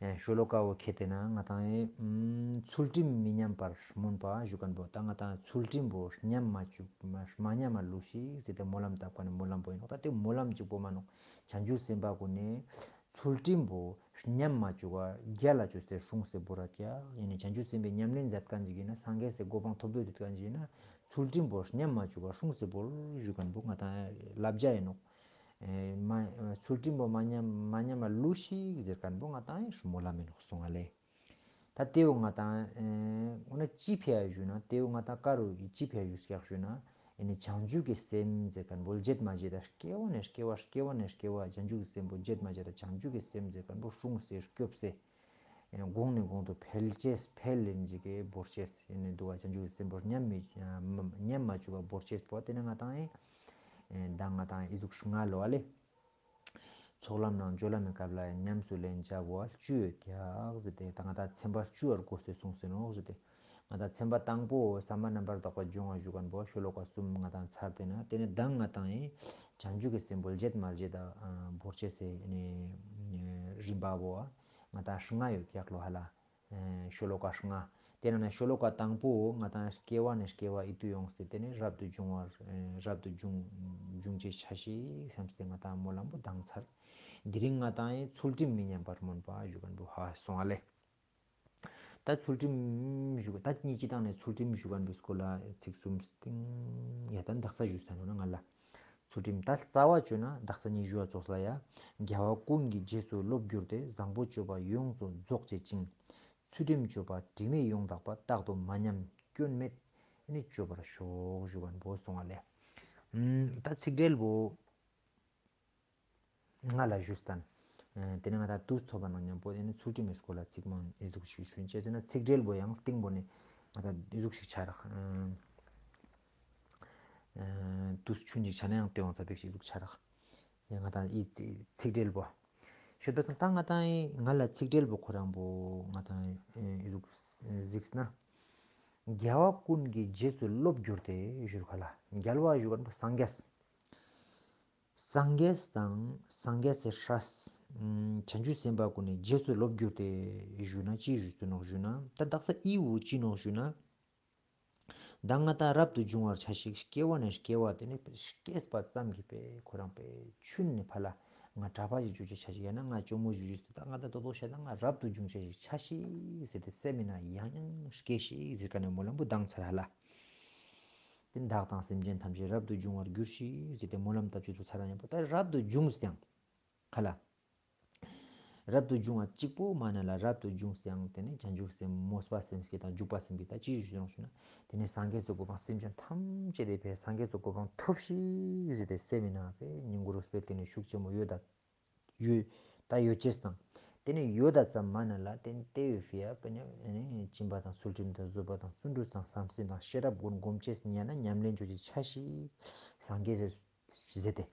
ཨེ་ཤོ་ལོ་ཀ་བོ་ཁེ་ཏེ་ན་ང་ཏང་ཨེ་ཨམ་ཚུལ་ཁྲིམས་མི་ཉམས་པར་སྨོན་པ་ཞུ་ཁན་བོ་ད་ང་ཏང་ཚུལ་ཁྲིམས་པོ་ཉམས་མ་བཅུག་མ་མ་ཉམས་མ་ལུས་ཤིག་ཟེར་ཏེ་སྨོན་ལམ་བཏབ་ཁན་ནི་སྨོན་ལམ་བོ་ཨིན་ནོག། ད་ཏེ་སྨོན་ལམ་ཅིག་པོ་མན་ནོག། བྱང་ཆུབ་སེམས་དཔའ་གུན་ནི་ཚུལ་ཁྲིམས་པོ་ཉམས་མ་བཅུག་ག་རྒྱལ་ལ་བཅོས་ཏེ་སྲུངས་སེ་བོར་ར་ཀྱག། ཨེ་ནི་བྱང་ཆུབ་སེམས་དཔའི་ཉམས་ལེན་མཛད་ཁན་ཅིག་ཨིན་ན་སངས་རྒྱས་སི་གོ་འཕང་ཐོབ་འདོད་ཡོད་ཁན་ཅིག་ཨིན་ན་ཚུལ་ཁྲིམས་པོ་ཉམས་མ་བཅུག་ག་སྲུངས་སེ་བོར་ཞུ་ཁན་བོ་ང་ཏང་བསླབ་བྱ་ཨིན་ནོག། ཨེ་མ་ཚུལ་ཁྲིམས་པོ་མ་ཉམས་མ་ཉམས་མ་ལུས་ཤིག་ཟེར་ཁན་བོ་ང་ཏང་ཨེ་སྨོན་ལམ་ཨིན་ནོག་གསུང་ང་ལེ། ད་ཏེ་བོ་ང་ཏང་ཨེ་འོ་ན་ཅི་ཕི་ཡ་ཞུ་ན་ཏེ་བོ་ང་ཏང་ཀ་རུ་ཅི་ཕི་ཡ་ཞུ་ཀྱག་ཞུ་ན། ཨེ་ནི་བྱང་ཆུབ་ཀྱི་སེམས་ཟེར་ཁན་བོ་བརྗེད་མ་བརྗེད་ད་སྐྱེ་བ་ནས་སྐྱེ་བ་སྐྱེ་བ་ནས་སྐྱེ་བ་བྱང་ཆུབ་ཀྱི་སེམས་པོ་བརྗེད་མ་བརྗེད་ད་བྱང་ཆུབ་ཀྱི་སེམས་ཟེར་ཁན་བོ་སྲུངས་སེ་སྐྱོབས་སེ། ཨེ་གོང་ནས་གོང་དུ་འཕེལ་ཅེས་འཕེལ་ལེན་ཅིག་གི་བོར་ཅེས་ཨེ་ནི་འདུག་པ་བྱང་ཆུབ་ཀྱི་སེམས་པོ་ཉམས་མི་ཉམས་མ་བཅུག་པ་བོར་ཅེས་པོ་ཏེ་ནི་ང་ཏང་ཨེ་ཨེ་ད་ང་ཏང་ཨེ་ཟུག་ང་ལོ་ཨ་ལེ། ཚོགས་ལམ་ནང་སྦྱོར་ལམ་མི་སྐབས་ལ་ཉམས་སུ་ལེན་བྱ་བ་བཅུ་ཡོད་ཀྱག་ཟེར་ཏེ། ད་ང་ཏང་ཚན་པ་བཅུ་བར་གོ་སྟེ་གསུངས་ཏེ་ནོག་ཟེར་ཏེ། ང་ཏང་ཚན་པ་དང་པོ་ས་མ་རྣམ་པར་དག་པ་སྦྱོང་བ་ཞུ་མཁན་པོ་ཤོ་ལོ་ཀ་གསུམ་ང་ཏང་ཚར་ཏེ་ན། དེ་ནས་མདང་ང་ཏང་ཨེ་བྱང་ཆུབ་ཀྱི་སེམས་པོ་བརྗེད་མ་བརྗེད་ད་བོར་ཅེས་སི་རིམ་པ་བོ་ང་ཏང་ལྔ་ཡོད་ཀྱག་ལོ་ཧ་ལ། ཤོ་ལོ་ཀ་ལྔ། དེ་ནང་ནས་ཤོ་ལོ་ཀ་དང་པོ་ང་ཏང་སྐྱེ་བ་ནས་སྐྱེ་བ་ཡིད་དུ་ཡོངས་ཏེ་དེ་ནས་རབ་ཏུ་བྱུང་བར་རབ་ཏུ་བྱུང་བྱུང་ཅེས་ཆ་ཤིག་བསམས་ཏེ་ང་ཏང་སྨོན་ལམ་པོ་བཏང་ཚར། དེ་རིང་ང་ཏང་ཨེ་ཚུལ་ཁྲིམས་མི་ཉམས་པར་སྨོན་པ་ཞུ་མཁན་པོ་ཧ་སོང་ཨ་ལེ། ད་ཚུལ་ཁྲིམས་ཞུ་ད་གཉིས་ཀྱི་སྟེང་ནས་ཚུལ་ཁྲིམས་ཞུ་མཁན་པོའི་སྐོར་ལ་ཚིག་གསུམ་སྟེང་ཡ་ད་འདག་ས་ཞུ་ས་ནོ་ན་ང་ལ། ཚུལ་ཁྲིམས་ད་རྩ་བ་བཅོས་ན་འདག་ས་ཉི་ཤུ་བ་ཙོགས་ལ་ཡ། རྒྱལ་བ་ཀུན་གྱི་རྗེས་སུ་སློབ་གྱུར་ཏེ། བཟང་པོ་སྤྱོད་པ་ཡོངས་སུ་རྫོགས་བྱེད་ཅིང་། ཚུལ་ཁྲིམས་སྤྱོད་པ་དྲི་མེད་ཡོངས་དག་པ། རྟག་ཏུ་མ་ཉམས་སྐྱོན་མེད་ནི་སྤྱོད་པར་ཤོག་ཞུ་མཁན་པོ་སོང་བ་ལེ། ད་ཚིག་འགྲེལ་པོ་ང་ལ་ཞུས་ཏེ་ན། དེ་ནས་ང་ད་དུས་ཐོབ་པ་ནང་མཉམ་པོ་དེ་ནས་ཚུལ་ཁྲིམས་མི་སྐོར་ལ་ཚིག་མང་ཨི་ཟུག་ཞིག་ཞུན་ཅེས་ཟེར་ན། ཚིག་འགྲེལ་པོ་ཡང་སྟེང་པོ་ནས་ང་ད་ཨི་ཟུག་ཞིག་ཆ་རག་དུས་ཆུན་ཅིག་ཆ་ན་ཡང་དེ་བང་ཚ་པེག་ཞིག་ཨི་ཟུག་ཆ་རག་ཡང་ང་ད་ཨི་ཚིག་འགྲེལ་པོ་ཤོད་པ་སང་ད་ང་ད་ང་ལ་ཚིག་འགྲེལ་པོ་ཁོ་རང་པོ་ང་ད་ཨི་ཟུག་གཟིགས་ན། རྒྱལ་བ་ཀུན་གྱི་རྗེས་སུ་སློབ་གྱུར་ཏེ་ཞུ་རུ་ཁ་ལ། རྒྱལ་བ་ཞུ་མཁན་པོ་སངས་རྒྱས། སངས་རྒྱས་དང་སངས་རྒྱས་སི་སྲས་བྱང་ཆུབ་སེམས་དཔའ་ཀུན་ནི་རྗེས་སུ་སློབ་གྱུར་ཏེ་ཞུ་ན་ཅི་ཞུ་ཏེ་ནོག་ཞུ་ན། ད་འདག་ས་ཨི་བོ་ཅི་ནོག་ཞུ་ན། ད་ང་ད་རབ་ཏུ་བྱུང་བར་ཆ་ཞིག་སྐྱེ་བ་ནས་སྐྱེ་བ་དེ་ནས་སྐྱེས་པ་ཙམ་གྱིས་པས་ཁོ་རང་པས་ཆུན་ནས་ཕ་ལ་ང་གྲྭ་པ་ཞིག་བཅོ་ཅེས་ཆ་ཞིག་ཡང་ན་ང་ཅོ་མོ་ཞིག་བཅོ་ཅེས་ད་ང་ད་ཏོ་ཏོ་ཤ་ད་ང་རབ་ཏུ་བྱུང་ཆ་ཞིག་ཆ་ཞིག་ཟེར་ཏེ་སེམས་མི་ན་ཡང་ཡང་སྐྱེ་ཞིག་ཟེར་ཁ་ནས་སྨོན་ལམ་པོ་བཏང་ཚར་ཧ་ལ། དེ་བདག་དང་སེམས་ཅན་ཐམས་ཅད་རབ་ཏུ་འབྱུང་བར་གྱུར་ཅིག་ཟེར་ཏེ་སྨོན་ལམ་བཏབ་ཅེས་པོ་ཚར་ན་མཉམ་པོ་ད་རབ་ཏུ་བྱུང་སྟེ་ཡང་ཧ་ལ། རབ་ཏུ་བྱུང་བ་གཅིག་པོ་མ་ན་ལ་རབ་ཏུ་བྱུང་སྟེ་ཡང་དེ་ནས་བྱང་ཆུབ་སེམས་མོས་པ་སེམས་བསྐྱེད་དང་འཇུག་པ་སེམས་བསྐྱེད་དང་ཅི་ཞུ་ཞུ་ན། དེ་ནས་སངས་རྒྱས་སི་གོ་འཕང་སེམས་ཅན་ཐམས་ཅད་དེ་པས་སངས་རྒྱས་སི་གོ་འཕང་ཐོབ་ཤིག་ཟེར་ཏེ་སེམས་མི་ན་པས་ཉིན་གུ་རུ་སྤེལ་དེ་ནས་ཤུགས་ཆེན་མོ་ཡོད་ད། ཡོད་ད་ཡོད་ཅེས་དང་། དེ་ནས་ཡོད་ད་ཙམ་མ་ན་ལ་དེ་ནས་དེ་ཡོད་ཕི་ཡ་པ་ཉ་སྦྱིན་པ་དང་ཚུལ་ཁྲིམས་དང་བཟོད་པ་དང་བརྩོན་འགྲུས་དང་བསམ་གཏན་དང་ཤེས་རབ་ཀུན་བསྒོམ་ཅེས་ཉན་ན་ཉམས་ལེན་བཅོ་ཅེས་ཆ་ཞིག་སངས་རྒྱས་སི་ཟེར་ཏེ།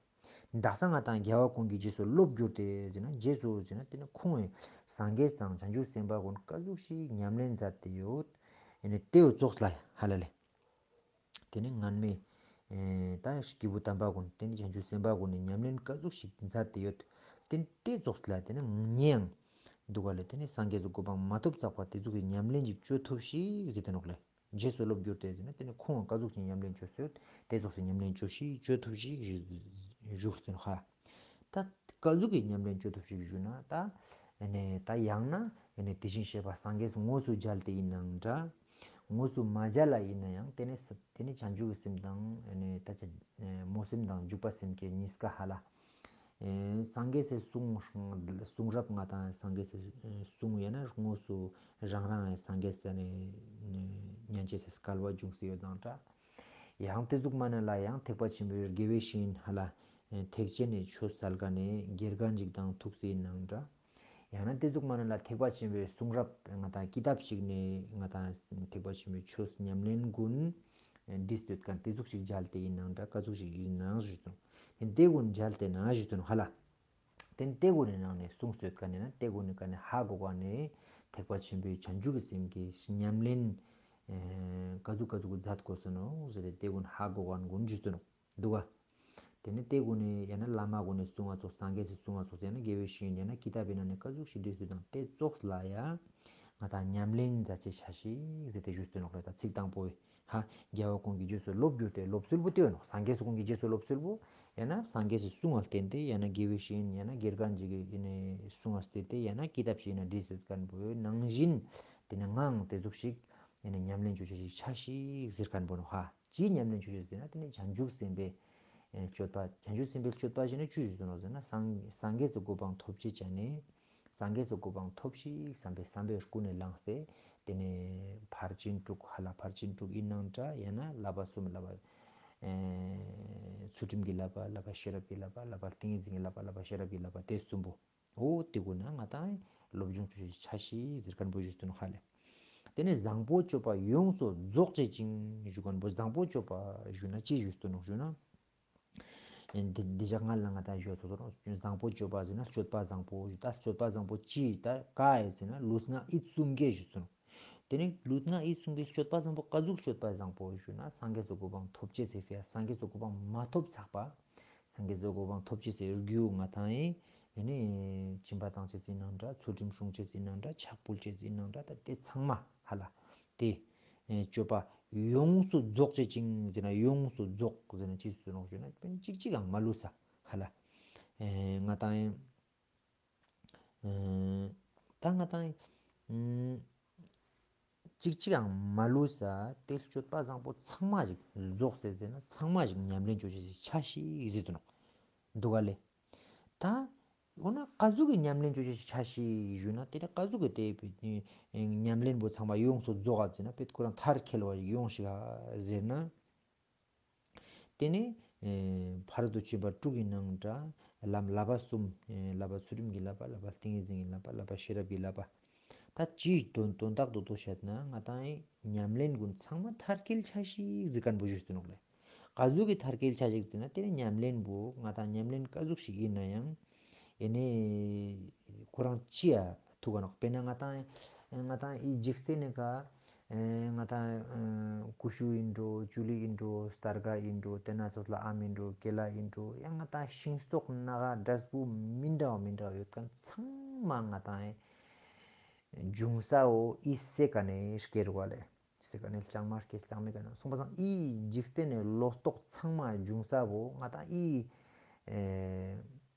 འདག་ས་ང་དང་རྒྱལ་བ་ཀུན་གྱི་རྗེས་སུ་སློབ་གྱུར་ཏེ་ཟེར་ན་རྗེས་སུ་ཟེར་ན་དེ་ནི་ཁོང་ངི་སངས་རྒྱས་དང་བྱང་ཆུབ་སེམས་དཔའ་ཀུན་ཀ་ཟུག་ཞིག་ཉམས་ལེན་མཛད་དེ་ཡོད། ཨེ་ནི་དེའུ་ཙོགས་ལ་ཧ་ལ་ལེ། དེ་ནི་སྔན་མའི་ཨེ་ད་སྐྱེས་བུ་དམ་པ་ཀུན་དེ་ནི་བྱང་ཆུབ་སེམས་དཔའ་ཀུན་ནི་ཉམས་ལེན་ཀ་ཟུག་ཞིག་མཛད་དེ་ཡོད། དེ་ནི་དེ་ཙོགས་ལ་དེ་ནི་ངེ་ཡང་འདུག་ག་ལེ། དེ་ནི་སངས་རྒྱས་སི་གོ་འཕང་མ་ཐོབ་ཙག་པ་དེ་ཙོགས་ཀྱི་ཉམས་ལེན་ཅིག་བཅོ་ཐུབ་ཤིག་ཟེར་ཏེ་ནོག་ལེ། རྗེས་སུ་སློབ་གྱུར་ཏེ་ཟེར་ན་དེ་ནི་ཁོང་ཀ་ཟུག་ཅིག་ཉམས་ལེན་བཅོ་སྲོལ་དེ་ཙོགས་སི་ཉམས་ལེན་བཅོ་ཤིག་བཅོ་ཐུབ་ཤིག་ཞུ་ཞུ་ཟེར་ནོག་ཧ། ད་ཀ་ཟུག་གི་ཉམས་ལེན་བཅོ་ཐུབ་ཤིག་ཞུ་ན་ད་ཨེ་ནི་ད་ཡང་ན་ཨེ་ནི་དེ་བཞིན་གཤེགས་པ་སངས་རྒྱས་དངོས་སུ་མཇལ་ཏེ་ཡིན་ནའང་འདྲ། དངོས་སུ་མ་མཇལ་ལ་ཡིན་ན་ཡང་དེ་ནི་ས་དེ་ནི་བྱང་ཆུབ་ཀྱི་སེམས་དང་ཨེ་ནི་ད་ཆ་ཨེ་སྨོན་སེམས་དང་འཇུག་པ་སེམས་ཀྱི་གཉིས་ཀ་ཧ་ལ། ཨེ་སངས་རྒྱས་སི་གསུང་གསུང་རབ་ང་དང་སངས་རྒྱས་སི་གསུང་ཡང་ན་དངོས་སུ་རང་རང་ཨེ་སངས་རྒྱས་སི་ནི་ཉན་ཅེས་སི་སྐལ་བ་འབྱུང་སྲིད་ཡོད་དང་འདྲ། ཡང་དེ་ཟུག་མ་ན་ལ་ཡང་ཐེག་པ་ཆེན་པོའི་དགེ་བའི་བཤེས་གཉེན་ཧ་ལ། ཨེ་ཐེག་ཆེན་ནི་ཆོས་སལ་ཁན་ནི་དགེ་རྒན་ཅིག་དང་ཐུག་སྟེ་ཡིན་ནའང་འདྲ། ཡང་ན་དེ་ཟུག་མ་ན་ལ་ཐེག་པ་ཆེན་པོའི་གསུང་རབ་ང་དང་ཀི་ཏབ་ཅིག་ནི་ང་དང་ཐེག་པ་ཆེན་པོའི་ཆོས་ཉམས་ལེན་ཀུན་བྲིས་ཡོད་ཁན་དེ་ཟུག་ཞིག་མཇལ་ཏེ་ཡིན་ནའང་འདྲ། ཀ་ཟུག་ཞིག་ཡིན་ནའང་ཞུ་དོ། དེ་དེ་ཀུན་མཇལ་ཏེ་ན་ཞུ་དོ་ཧ་ལ། དེ་དེ་ཀུན་ནི་ནང་ནས་གསུངས་ཡོད་ཁན་ནི་ན་དེ་ཀུན་ནི་ཀ་ནས་ཧ་གོ་ཁན་ནི་ཐེག་པ་ཆེན་པོའི་བྱང་ཆུབ་ཀྱི་སེམས་ཀྱི་ཉམས་ལེན་ཨེ་ཀ་ཟུག་ཀ་ཟུག་མཛད་དགོས་སོ་ནོ་ཟེར་ཏེ་དེ་ཀུན་ཧ་གོ་ཁན་ཀུན་ཞུ་དོ་ནོ། འདུག་ག། དེ་ནི་དེ་ཀུན་ནི་ཡང་ན་བླ་མ་ཀུན་ནི་གསུང་བ་ཙོགས་སངས་རྒྱས་སི་གསུང་བ་ཙོགས་ཡང་ན་དགེ་བའི་བཤེས་གཉེན་ཡང་ན་ཀི་ཏབ་ཡིན་ན་ནི་ཀ་ཟུག་ཞིག་བྲིས་ཡོད་དང་དེ་ཙོགས་ལ་ཡ་ང་དང་ཉམས་ལེན་མཛད་ཅེས་ཆ་ཞིག་ཟེར་ཏེ་ཞུས་ཏེ་ནོག་ལེ། ད་ཚིག་དང་པོའི་ཧ་རྒྱལ་བ་ཀུན་གྱི་རྗེས་སུ་སློབ་གྱུར་ཏེ་སློབ་སྲོལ་པོ་དེ་ཡོད་ནོག། སངས་རྒྱས་སི་ཀུན་གྱི་རྗེས་སུ་སློབ་སྲོལ་པོ་ཡང་ན་སངས་རྒྱས་སི་གསུང་བ་བརྟེན་ཏེ་ཡང་ན་དགེ་བའི་བཤེས་གཉེན་ཡང་ན་དགེ་རྒན་ཅིག་གི་ཡིན་ནི་གསུང་བ་བརྟེན་ཏེ་ཡང་ན་ཀི་ཏབ་ཅིག་ཡིན་ན་བྲིས་ཡོད་ཁན་པོ་ནང་བཞིན་དེ་ནི་ངའང་དེ་ཟུག་ཞིག་ཡིན་ནི་ཉམས་ལེན་བཅོ་ཅེས་ཞིག་ཆ་ཞིག་ཟེར་ཁན་པོ་ནོག་ཧ། ཅིའི་ཉམས་ལེན་བཅོ་ཅེས་ཟེར་ན་དེ་ནི་བྱང་ཆུབ་སེམས་དཔའི་ཨེ་སྤྱོད་པ་བྱང་ཆུབ་སེམས་དཔའི་སྤྱོད་པ་ཞིག་ནི་ཅི་ཞིག་ཏུ་ནོག་ཟེར་ན་སངས་སངས་རྒྱས་སི་གོ་འཕང་ཐོབ་ཅེས་ཅན་ནི་སངས་རྒྱས་སི་གོ་འཕང་ཐོབ་ཤིག་བསམ་པའི་བསམ་པའི་ཀུན་ནས་བླངས་ཏེ་དེ་ནས་ཕར་ཕྱིན་དྲུག་ཧ་ལ་ཕར་ཕྱིན་དྲུག་ཡིན་ནའང་འདྲ་ཡང་ན་བསླབ་པ་གསུམ་བསླབ་པ་ཨེ་ཚུལ་ཁྲིམས་ཀྱི་བསླབ་པ་བསླབ་པ་ཤེས་རབ་ཀྱི་བསླབ་པ་བསླབ་པ་ཏིང་ངེ་འཛིན་གྱི་བསླབ་པ་བསླབ་པ་ཤེས་རབ་ཀྱི་བསླབ་པ་དེ་གསུམ་པོ། འོ་དེ་ཀུན་ན་ང་དང་སློབ་སྦྱོང་བཅོ་ཅེས་ཆ་ཞིག་ཟེར་ཁན་པོ་ཞུས་ཏེ་ནོག་ཧ་ལེ། དེ་ནས་བཟང་པོ་སྤྱོད་པ་ཡོངས་སུ་རྫོགས་བྱེད་ཅིང་ཞུ་ཁན་པོ་བཟང་པོ་སྤྱོད་པ་ཞུ་ན་ཅི་ཞུས་ཏེ་ནོག་ཞུ་ན། ཨེ་འདི་འདི་ཞག་ང་ལ་ང་ད་ཞུ་ཚོགས་ཚོགས་བཟང་པོ་སྤྱོད་པ་ཟེར་ན་སྤྱོད་པ་བཟང་པོ་ཞུ། ད་སྤྱོད་པ་བཟང་པོ་ཅི་ད་ཀ་ཨེ་ཟེར་ན་ལུས་ངག་ཡིད་གསུམ་གའི་ཞུ་ཚོགས། དེ་ནས་ལུས་ངག་ཡིད་གསུམ་གའི་སྤྱོད་པ་བཟང་པོ་ཀ་ཟུག་སྤྱོད་པ་བཟང་པོ་ཞུ་ན་སངས་རྒྱས་སི་གོ་འཕང་ཐོབ་ཅེས་སི་ཕི་ཡ་སངས་རྒྱས་སི་གོ་འཕང་མ་ཐོབ་ཚག་པ། སངས་རྒྱས་སི་གོ་འཕང་ཐོབ་ཅེས་སི་རྒྱུ་ང་ད་ཨེ་ཨེ་ནི་སྦྱིན་པ་བཏང་ཅེས་སི་ནང་འདྲ་ཚུལ་ཁྲིམས་སྲུང་ཅེས་སི་ནང་འདྲ་ཕྱག་ཕུལ་ཅེས་སི་ནང་འདྲ་ད་དེ་ཚང་མ་ཧ་ལ་དེ། ཨེ་སྤྱོད་པ་ཡོངས་སུ་རྫོགས་བྱེད་ཅིང་ཟེར་ན་ཡོངས་སུ་རྫོགས་ཟེར་ན་ཅི་ཟེར་ནོག་ཞུ་ན་གཅིག་གཅིག་ཡང་མ་ལུས་ས་ཧ་ལ། ཨེ་ང་ད་ཨེ་ད་ང་ད་ཨེ་གཅིག་གཅིག་ཡང་མ་ལུས་ས་དེ་སྤྱོད་པ་བཟང་པོ་ཚང་མ་ཞིག་རྫོགས་ཟེར་ཟེར་ན་ཚང་མ་ཞིག་ཉམས་ལེན་བཅོ་ཅེས་ཤིག་ཆ་ཤིག་ཟེར་དུ་ནོག་འདུག་ག་ལེ། ད་འོ་ན་ཀ་ཟུག་གི་ཉམས་ལེན་བཅོ་ཅེས་ཤིག་ཆ་ཤིག་ཞུ་ན་དེ་ནི་ཀ་ཟུག་གི་དེ་ཉམས་ལེན་པོ་ཚང་མ་ཡོངས་སུ་རྫོགས་ཨ་ཟེར་ན་དཔེ་ཁོ་རང་མཐར་འཁྱོལ་བ་ཞིག་ཡོང་ཤིག་ཨ་ཟེར་ན། དེ་ནས་ཨེ་ཕ་རོལ་ཏུ་ཕྱིན་པ་དྲུག་གི་ནང་འདྲ་ལམ་བསླབ་པ་གསུམ། ཨེ་བསླབ་པ་ཚུལ་ཁྲིམས་ཀྱི་བསླབ་པ། བསླབ་པ་ཏིང་ངེ་འཛིན་གྱི་བསླབ་པ། བསླབ་པ་ཤེས་རབ་ཀྱི་བསླབ་པ། ད་ཅིའི་དོན་དོན་དག་ཏུ་ཏོ་བཤད་ན་ང་ཏང་ཉམས་ལེན་ཀུན་ཚང་མ་མཐར་འཁྱོལ་ཆ་ཞིག་ཟེར་མཁན་པོ་ཞུས་ཏེ་ནོག་ལེ། ཀ་ཟུག་གི་མཐར་འཁྱོལ་ཆ་ཞིག་ཟེར་ན་དེ་ནི་ཉམས་ལེན་པོ་ང་ཏང་ཉམས་ལེན་ཀ་ཟུག་ཞིག་ཡིན་ན་ཡང་ཨེ་ནི་ཁོ་རང་ཅི་ཡ་ཐུག་ག་ནོག། དཔེར་ན་ང་ཏང་ང་ཏང་ཨི་འཇིག་རྟེན་ནི་ཀ་ཨེ་ང་ཏང་ཨེ་ཀུ་ཤུ་ཡིན་འགྲོ། ཅུ་ལི་ཡིན་འགྲོ། སྟར་ག་ཡིན་འགྲོ། དེ་ན་ཚོགས་ལ་ཨམ་ཡིན་འགྲོ། ཀེ་ལ་ཡིན་འགྲོ། ཡང་ང་ཏང་ཤིང་ཏོག་སྣ་ཁ་འབྲས་བུ་མི་འདྲ་བ་མི་འདྲ་བ་ཡོད་མཁན་ཚང་མ་ང་ཏང་ཨེ་འབྱུང་ས་བོ་ཨི་སའི་ཀ་ནེ་སྐྱེ་རུག་ག་ལེ། སའི་ཀ་ནེ་ལྕང་མ་སྐྱེ། ལྕང་མའི་ཀ་ནེ་སོང་པ་སང་ཨི་འཇིག་རྟེན་ནི་ལོ་ཏོག་ཚང་མ་འབྱུང་ས་བོ་ང་ཏང་ཨི་ཨེ་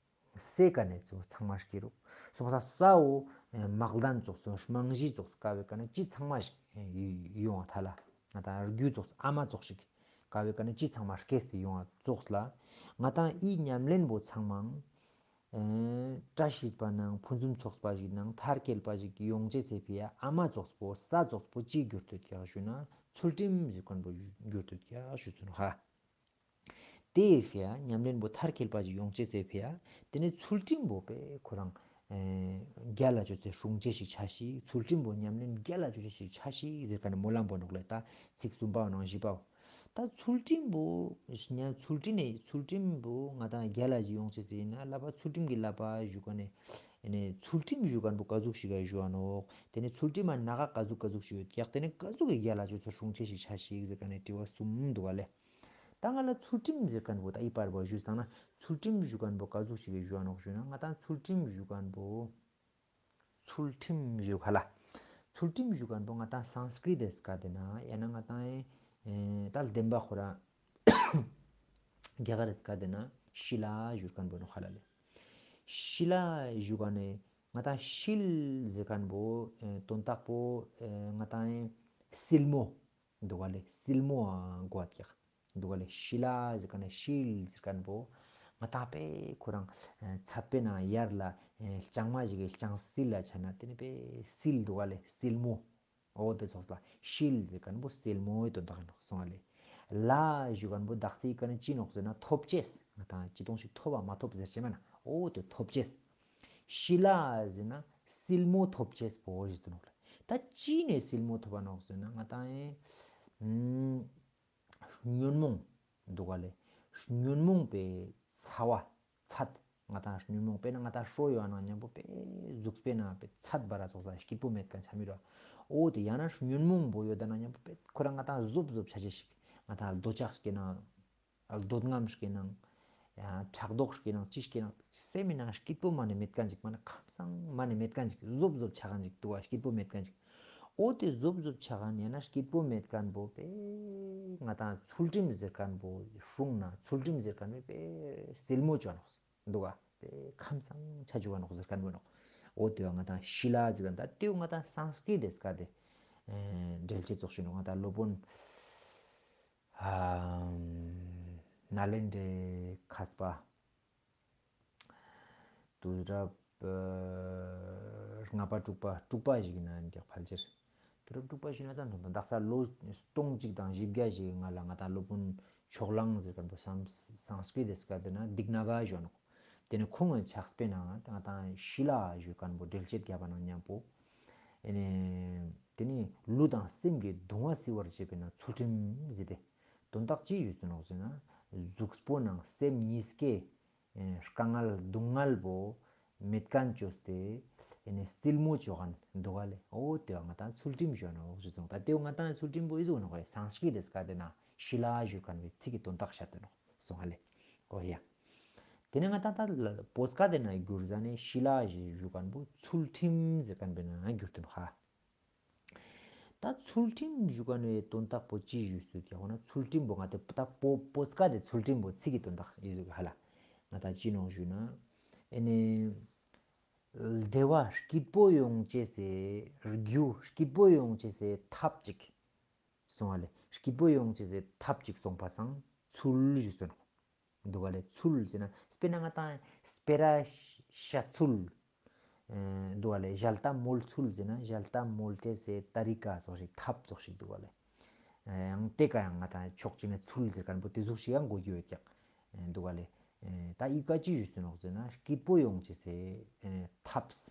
སའི་ཀ་ནེ་ཚང་མ་སྐྱེ་རུག། སོང་པ་སང་ས་བོ་ཨེ་མག་དན་ཙོགས་སོང་རྨང་གཞི་ཙོགས་ཀ་བའི་ཀ་ནེ་ཅི་ཚང་མ་ཞིག་ཨེ་ཡོང་བ་ཐ་ལ་ང་ཏང་རྒྱུ་ཙོགས་ཨ་མ་ཙོགས་ཤིག་ཀ་བའི་ཀ་ནེ་ཅི་ཚང་མ་སྐྱེས་ཏེ་ཡོང་བ་ཙོགས་ལ་ང་ཏང་ཨི་ཉམས་ལེན་པོ་ཚང་མ་ཨེ་བཀྲ་ཤིས་པ་ནང་ཕུན་སུམ་ཚོགས་པ་ཞིག་ནང་མཐར་འཁྱོལ་པ་ཞིག་ཡོང་ཅེས་སི་ཕི་ཡ་ཨ་མ་ཙོགས་པོ་ས་ཙོགས་པོ་ཅི་གྱུར་ཏེ་ཡོད་ཀྱག་ཞུ་ན་ཚུལ་ཁྲིམས་ཞུ་མཁན་པོ་གྱུར་ཏེ་ཡོད་ཀྱག་ཞུ་ཚུལ་ཧ། དེའི་ཕི་ཡ་ཉམས་ལེན་པོ་མཐར་འཁྱོལ་པ་ཞིག་ཡོང་ཅེས་སི་ཕི་ཡ་དེ་ནི་ཚུལ་ཁྲིམས་པོ་དཔེ་ཁོ་རང་ཨེ་རྒྱལ་ལ་ཅོ་ཅེས་སྲུང་ཅེས་ཤིག་ཆ་ཞིག། ཚུལ་ཁྲིམས་པོ་ཉམས་ལེན་རྒྱལ་ལ་ཅོ་ཅེས་ཤིག་ཆ་ཞིག་ཟེར་མཁན་ནི་སྨོན་ལམ་པོ་ནོག་ལེ། ད་ཚིག་གསུམ་པའོ་ནང་བཞི་པའོ། ད་ཚུལ་ཁྲིམས་པོ་ཉམས་ཚུལ་ཁྲིམས་ནི་ཚུལ་ཁྲིམས་པོ་ང་ཏང་རྒྱལ་ལ་ཞིག་ཡོང་ཅེས་ཟེར་ན་བསླབ་པ་ཚུལ་ཁྲིམས་ཀྱི་བསླབ་པ་ཞུ་མཁན་ནི་ཨེ་ནི་ཚུལ་ཁྲིམས་ཞུ་མཁན་པོ་ཀ་ཟུག་ཞིག་ག་ཞུ་བ་ནོག། དེ་ནི་ཚུལ་ཁྲིམས་མ་ན་ག་ཀ་ཟུག་ཀ་ཟུག་ཞིག་ཡོད་ཀྱག། དེ་ནི་ཀ་ཟུག་གི་རྒྱལ་ལ་ཅོ་ཅེས་སྲུང་ཅེས་ཤིག་ཆ་ཞིག་ཟེར་མཁན་ནི་དྲི་བ་གསུམ་འདུག་ག་ལེ། ད་ང་ལ་ཚུལ་ཁྲིམས་ཟེར་མཁན་པོ་ད་ཨི་པར་བ་ཞུས་བཏང་ན་ཚུལ་ཁྲིམས་ཞུ་མཁན་པོ་ཀ་ཟུག་ཞིག་གི་ཞུ་བ་ནོག་ཞུ་ན་ང་ཏང་ཚུལ་ཁྲིམས་ཞུ་མཁན་པོ་ཚུལ་ཁྲིམས་ཞུ་ཧ་ལ། ཚུལ་ཁྲིམས་ཞུ་མཁན་པོ་ང་ཏང་སཾསྐྲྀཏ་སི་ཀ་དེ་ན་ཡང་ན་ང་ཏང་ཨེ་ད་བདེན་པ་ཁོ་རང་རྒྱ་གར་སི་ཀ་དེ་ན་ཤི་ལ་ཞུ་མཁན་པོ་ནོག་ཧ་ལ་ལེ། ཤི་ལ་ཞུ་མཁན་ནི་ང་ཏང་ཤིལ་ཟེར་མཁན་པོ་ཨེ་དོན་དག་པོ་ཨེ་ང་ཏང་ཨེ་སིལ་མོ། འདུག་ག་ལེ། སིལ་མོའང་གོ་ཀྱག། འདུག་ག་ལེ། ཤི་ལ་ཟེར་མཁན་ནི་ཤིལ་ཟེར་མཁན་པོ་ང་ཏང་དཔེ་ཁོ་རང་ཚད་པའི་ནང་ཡར་ལ་ལྕང་མ་ཞིག་གི་ལྕང་སིལ་ལ་ཆ་ན་དེ་ནི་དཔེ་སིལ་འདུག་ག་ལེ། སིལ་མོ། འོ་དེ་ཙོགས་ལ་ཤིལ་ཟེར་མཁན་པོ་སིལ་མོའི་དོན་དག་ཡིན་ནོག་སོང་ང་ལེ། ལ་ཞུ་མཁན་པོ་དག་སའི་ཀ་ནེ་ཅི་ནོག་ཟེར་ན་ཐོབ་ཅེས། ང་ཏང་ཅི་དོང་ཞིག་ཐོབ་བ་མ་ཐོབ་ཟེར་ཅེས་མ་ན་འོ་དེ་ཐོབ་ཅེས། ཤི་ལ་ཟེར་ན་སིལ་མོ་ཐོབ་ཅེས་པོ་ཞིག་ཏུ་ནོག་ལེ། ད་ཅི་ནེ་སིལ་མོ་ཐོབ་པ་ནོག་ཟེར་ན་ང་ཏང་ཨེ་ཨུམ་ཉོན་མོངས་འདུག་ག་ལེ། ཉོན་མོངས་པའི་ཚ་བ་ཚད། ང་ཏང་ཉོན་མོངས་དཔེར་ན་ང་ཏང་ཧྲོ་ཡོད་ན་མཉམ་པོ་དཔེ་གཟུགས་པོའི་ནང་དཔེ་ཚད་བ་ར་ཙོགས་ལ་སྐྱིད་པོ་མེད་མཁན་ཆ་མི་རུག། འོ་དེ་ཡང་ན་ཉོན་མོངས་པོ་ཡོད་ན་མཉམ་པོ་དཔེ་ཁོ་རང་ང་ཏང་བཟོ་བཟོ་ཆ་ཅེས་ཤིག། ང་ཏང་འདོད་ཆགས་སྐྱེ་ན། འདོད་རྔམ་སྐྱེ་ནང་། ཡང་ཕྲག་དོག་སྐྱེ་ནང་ཅི་སྐྱེ་ནང་སེམས་མི་ནང་སྐྱིད་པོ་མ་ནེ་མེད་མཁན་ཅིག་མ་ནེ་ཁམས་སང་མ་ནེ་མེད་མཁན་ཅིག་བཟོ་བཟོ་ཆ་མཁན་ཅིག་འདུག་ག། སྐྱིད་པོ་མེད་མཁན་ཅིག། འོ་དེ་བཟོ་བཟོ་ཆ་མཁན་ཡང་ན་སྐྱིད་པོ་མེད་མཁན་པོ་དཔེ་ང་ཏང་ཚུལ་ཁྲིམས་ཟེར་མཁན་པོ་སྲུང་ན་ཚུལ་ཁྲིམས་ཟེར་མཁན་པོ་དཔེ་སིལ་མོ་ཅོ་ནོག་འདུག་ག། དཔེ་ཁམས་སང་ཆ་ཅུག་ག་ནོག་ཟེར་མཁན་པོ་ནོག། འོ་དེ་བ་ང་ཏང་ཤི་ལ་ཟེར་མཁན་ད་དེ་བོ་ང་ཏང་སཾསྐྲྀཏ་སི་ཀ་དེ་འགྲེལ་བྱེད་ཙོགས་ཤིག་ནོག། ང་ཏང་སློབ་དཔོན་ནཱ་ལེནྡྲའི་མཁས་པ་དུས་རབས་ལྔ་པ་དྲུག་པ་དྲུག་པ་ཞིག་ཡིན་ན་འདི་ཕལ་ཆེར་དུས་རབས་དྲུག་པ་ཞིག་ཡིན་ན་ད་དག་ས་ལོ་སྟོང་གཅིག་དང་བཞི་བརྒྱ་ཞིག་སྔ་ལ་ང་ཏང་སློབ་དཔོན་ཕྱོགས་གླང་ཟེར་མཁན་པོ་སཾསྐྲྀཏ་སི་ཀ་དེ་ན་དིག་ན་ག་ཞུ་ནོག། དེ་ནི་ཁོང་གི་ཕྱག་དཔེའི་ནང་ང་ཏང་ཤི་ལ་ཞུ་མཁན་པོ་འགྲེལ་བྱེད་རྒྱབ་པ་ནང་མཉམ་པོ། ཨེ་ནི་དེ་ནི་ལུས་དང་སེམས་ཀྱི་གདུང་བ་སེལ་བར་བྱེད་པས་ན་ཚུལ་ཁྲིམས་ཟེར་ཏེ། དོན་དག་ཅི་ཞུས་ཏེ་ནོག་ཟེར་ན། གཟུགས་པོ་ནང་སེམས་གཉིས་ཀའི་ཨེ་དཀའ་ངལ་སྡུག་བསྔལ་བོ་མེད་མཁན་བཅོས་ཏེ་ཨེ་ནེ་སིལ་མོ་བཅོ་མཁན་འདུག་ག་ལེ། འོ་དེ་བོ་ང་ཏང་ཚུལ་ཁྲིམས་ཞུ་ནོག་ཞུ་སོང་། ད་དེ་བོ་ང་ཏང་ཚུལ་ཁྲིམས་པོ་ཨི་ཟུག་ནོག་ལེ། སཾསྐྲྀཏ་སྐད་དེ་ན་ཤི་ལ་ཞུ་མཁན་བོའི་ཚིག་གི་དོན་དག་བཤད་དེ་ནོག་སོང་ང་ལེ། འོ་ཡ། དེ་ནེ་ང་ཏང་ད་བོད་སྐད་དེ་ན་བསྒྱུར་ཟ་ནེ་ཤི་ལ་ཞུ་མཁན་བོ་ཚུལ་ཁྲིམས་ཟེར་མཁན་བོའི་ནང་བསྒྱུར་དུ་ནོག་ཧ། ད་ཚུལ་ཁྲིམས་ཞུ་མཁན་བོའི་དོན་དག་པོ་ཅི་ཞུས་སུ་ཀྱང་འོ་ན་ཚུལ་ཁྲིམས་པོ་ང་ཏང་ད་བོ་བོད་སྐད་དེ་ཚུལ་ཁྲིམས་པོ་ཚིག་གི་དོན་དག་ཨི་ཟུག་ཧ་ལ། ང་ཏང་ཅི་ནོག་ཞུ་ན། ཨེ་ནེ་བདེ་བ་སྐྱིད་པོ་ཡོང་ཅེས་སི་རྒྱུ། སྐྱིད་པོ་ཡོང་ཅེས་སི་ཐབས་ཅིག་སོང་ང་ལེ། སྐྱིད་པོ་ཡོང་ཅེས་སི་ཐབས་ཅིག་སོང་པ་སང་ཚུལ་ཞུས་སུ་ནོག་འདུག་ག་ལེ། ཚུལ་ཟེར་ན་དཔེར་ན་ང་ཏང་སྤེ་ར་ཤ་ཚུལ་ཨེ་འདུག་ག་ལེ། ཞལ་ཏ་མོལ་ཚུལ་ཟེར་ན་ཞལ་ཏ་མོལ་ཏེ་སེ་ཏ་རི་ཀ་ཙོགས་ཤིག་ཐབས་ཙོགས་ཤིག་འདུག་ག་ལེ། ཨེ་ཡང་དེ་ཀ་ཡང་ང་ཏང་ཕྱོགས་གཅིག་ནེ་ཚུལ་ཟེར་མཁན་པོ་དེ་ཟུག་ཤིག་ཡང་གོ་རྒྱུ་ཡོད་ཀྱག་འདུག་ག་ལེ། ཨེ་ད་ཨི་ཀ་ཅི་ཞུས་སུ་ནོག་ཟེར་ན་སྐྱིད་པོ་ཡོང་ཅེས་སི་ཨེ་ཐབས།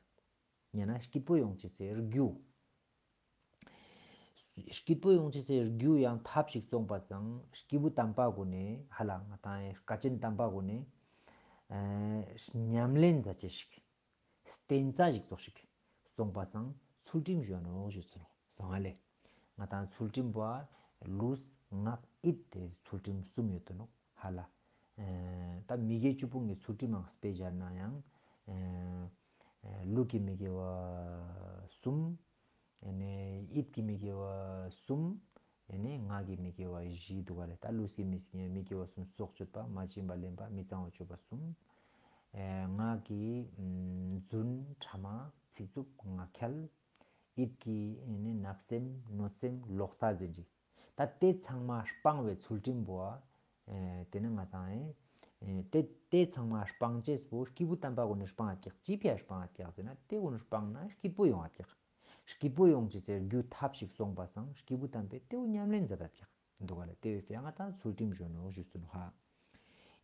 ཡང་ན་སྐྱིད་པོ་ཡོང་ཅེས་སི་རྒྱུ། སྐྱིད་པོ་ཡོང་ཅེས་སི་རྒྱུ་ཡང་ཐབས་ཤིག་སོང་པ་སང་སྐྱེས་བུ་དམ་པ་གུན་ནི་ཧ་ལ་ང་ཏང་དཀའ་ཆེན་དམ་པ་གུན་ནི་ཨེ་ཉམས་ལེན་མཛད་ཅེས་ཤིག་བསྟན་རྩ་ཞིག་ཙོགས་ཤིག་སོང་པ་སང་ཚུལ་ཁྲིམས་ཞུ་ནོག་ཞུས་སུ་ནོག་སོང་ང་ལེ། ང་ཏང་ཚུལ་ཁྲིམས་པོ་ལུས་ངག་ཡིད་དེ་ཚུལ་ཁྲིམས་གསུམ་ཡོད་དོ་ནོག་ཧ་ལ། ཨེ་ད་མི་དགེ་བཅུ་སྤོང་གི་ཚུལ་ཁྲིམས་མང་སྤེ་ར་ན་ཡང་ཨེ་ལུས་ཀྱི་མི་དགེ་བ་གསུམ། ཨེ་ནེ་ཡིད་ཀྱི་མི་དགེ་བ་གསུམ། ཨེ་ནེ་ངག་གི་མི་དགེ་བ་བཞི་འདུག་ག་ལེ། ད་ལུས་ཀྱི་མི་དགེ་མི་དགེ་བ་གསུམ་སྲོག་གཅོད་པ། མ་བྱིན་པ་ལེན་པ། མི་གཙང་བ་སྤྱོད་པ་གསུམ། ཨེ་ངག་གི་ཨམ་རྫུན་ཕྲ་མ་ཚིག་རྩུབ་ངག་འཁྱལ། ཡིད་ཀྱི་ཨེ་ནེ་བརྣབ་སེམས་གནོད་སེམས་ལོག་ལྟ་འཛིན་རིགས། ད་དེ་ཚང་མ་སྤང་བའི་ཚུལ་ཁྲིམས་པོ་ཨེ་དེ་ནི་ང་ཏང་ཨེ་དེ་དེ་ཚང་མ་སྤང་ཅེས་པོ་སྐྱེས་བུ་དམ་པ་གུན་ནི་སྤང་ང་ཀྱག་ཅི་ཕི་ཡ་སྤང་ང་ཀྱག་ཟེར་ན་དེ་གུན་སྤངས་ན་སྐྱིད་པོ་ཡོང་ང་ཀྱག་སྐྱིད་པོ་ཡོང་ཅེས་སི་རྒྱུ་ཐབས་ཤིག་སོང་པ་སང་སྐྱེས་བུ་དམ་པས་དེ་བོ་ཉམས་ལེན་མཛད་དེ་ཀྱག་འདུག་ག་ལེ། དེ་བས་ང་ཏང་ཚུལ་ཁྲིམས་ཞུ་ནོག་ཞུས་སུ་ནོག་ཧ།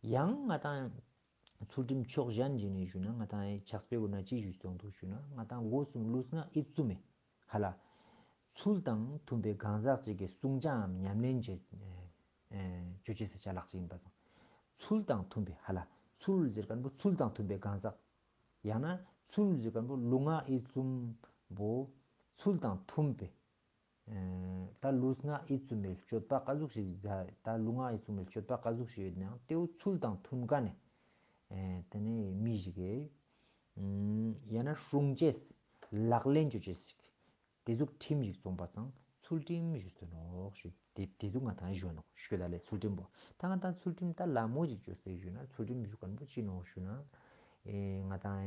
ཡང་ང་ཏང་ཚུལ་ཁྲིམས་ཕྱོགས་གཞན་ཞིག་ནེ་ཞུ་ན་ང་ཏང་ཕྱག་དཔེ་གུན་ན་ཅི་ཞུས་སོང་འདུག་ཞུ་ན་ང་ཏང་སྒོ་གསུམ་ལུས་ངག་ཡིད་གསུམ་མེ་ཧ་ལ། ཚུལ་དང་མཐུན་པའི་གང་ཟག་ཅིག་གི་བསྲུང་བྱའམ་ཉམས་ལེན་བྱེད་ཨེ་ཅོ་ཅེས་སི་ཅ་ལག་ཅིག་ཡིན་པ་སང་། ཚུལ་དང་མཐུན་པའི་ཧ་ལ། ཚུལ་ཟེར་མཁན་པོ་ཚུལ་དང་མཐུན་པའི་གང་ཟག་ཡང་ན་ཚུལ་ཟེར་མཁན་པོ་ལུས་ངག་ཡིད་གསུམ་པོ་ཚུལ་དང་མཐུན་པའི། ཨེ་ད་ལུས་ངག་ཡིད་གསུམ་པའི་སྤྱོད་པ་ཀ་ཟུག་ཞིག་ད་ལུས་ངག་ཡིད་གསུམ་པའི་སྤྱོད་པ་ཀ་ཟུག་ཞིག་ཡོད་ནའང་དེ་བོ་ཚུལ་དང་མཐུན་ཀ་ནེ། ཨེ་དེ་ནེ་མི་ཞིག་གི་ཡང་ན་སྲུང་ཅེས་ལག་ལེན་ཅོ་ཅེས་ཤིག་དེ་ཟུག་ཁྲིམས་ཤིག་སོང་པ་སང་ཚུལ་ཁྲིམས་ཞུས་སུ་ནོག་ཞུ། དེ་དེ་ཟུག་ང་ཏང་ཞུ་ནོག་ཞུ་ད་ལེ། ཚུལ་ཁྲིམས་པོ་ད་ང་ཏང་ཚུལ་ཁྲིམས་ད་ལ་མོ་ཞིག་ཅོས་ཏེ་ཞུ་ན་ཚུལ་ཁྲིམས་ཞུ་མཁན་པོ་ཅི་ནོག་ཞུ་ན། ཨེ་ང་ཏང་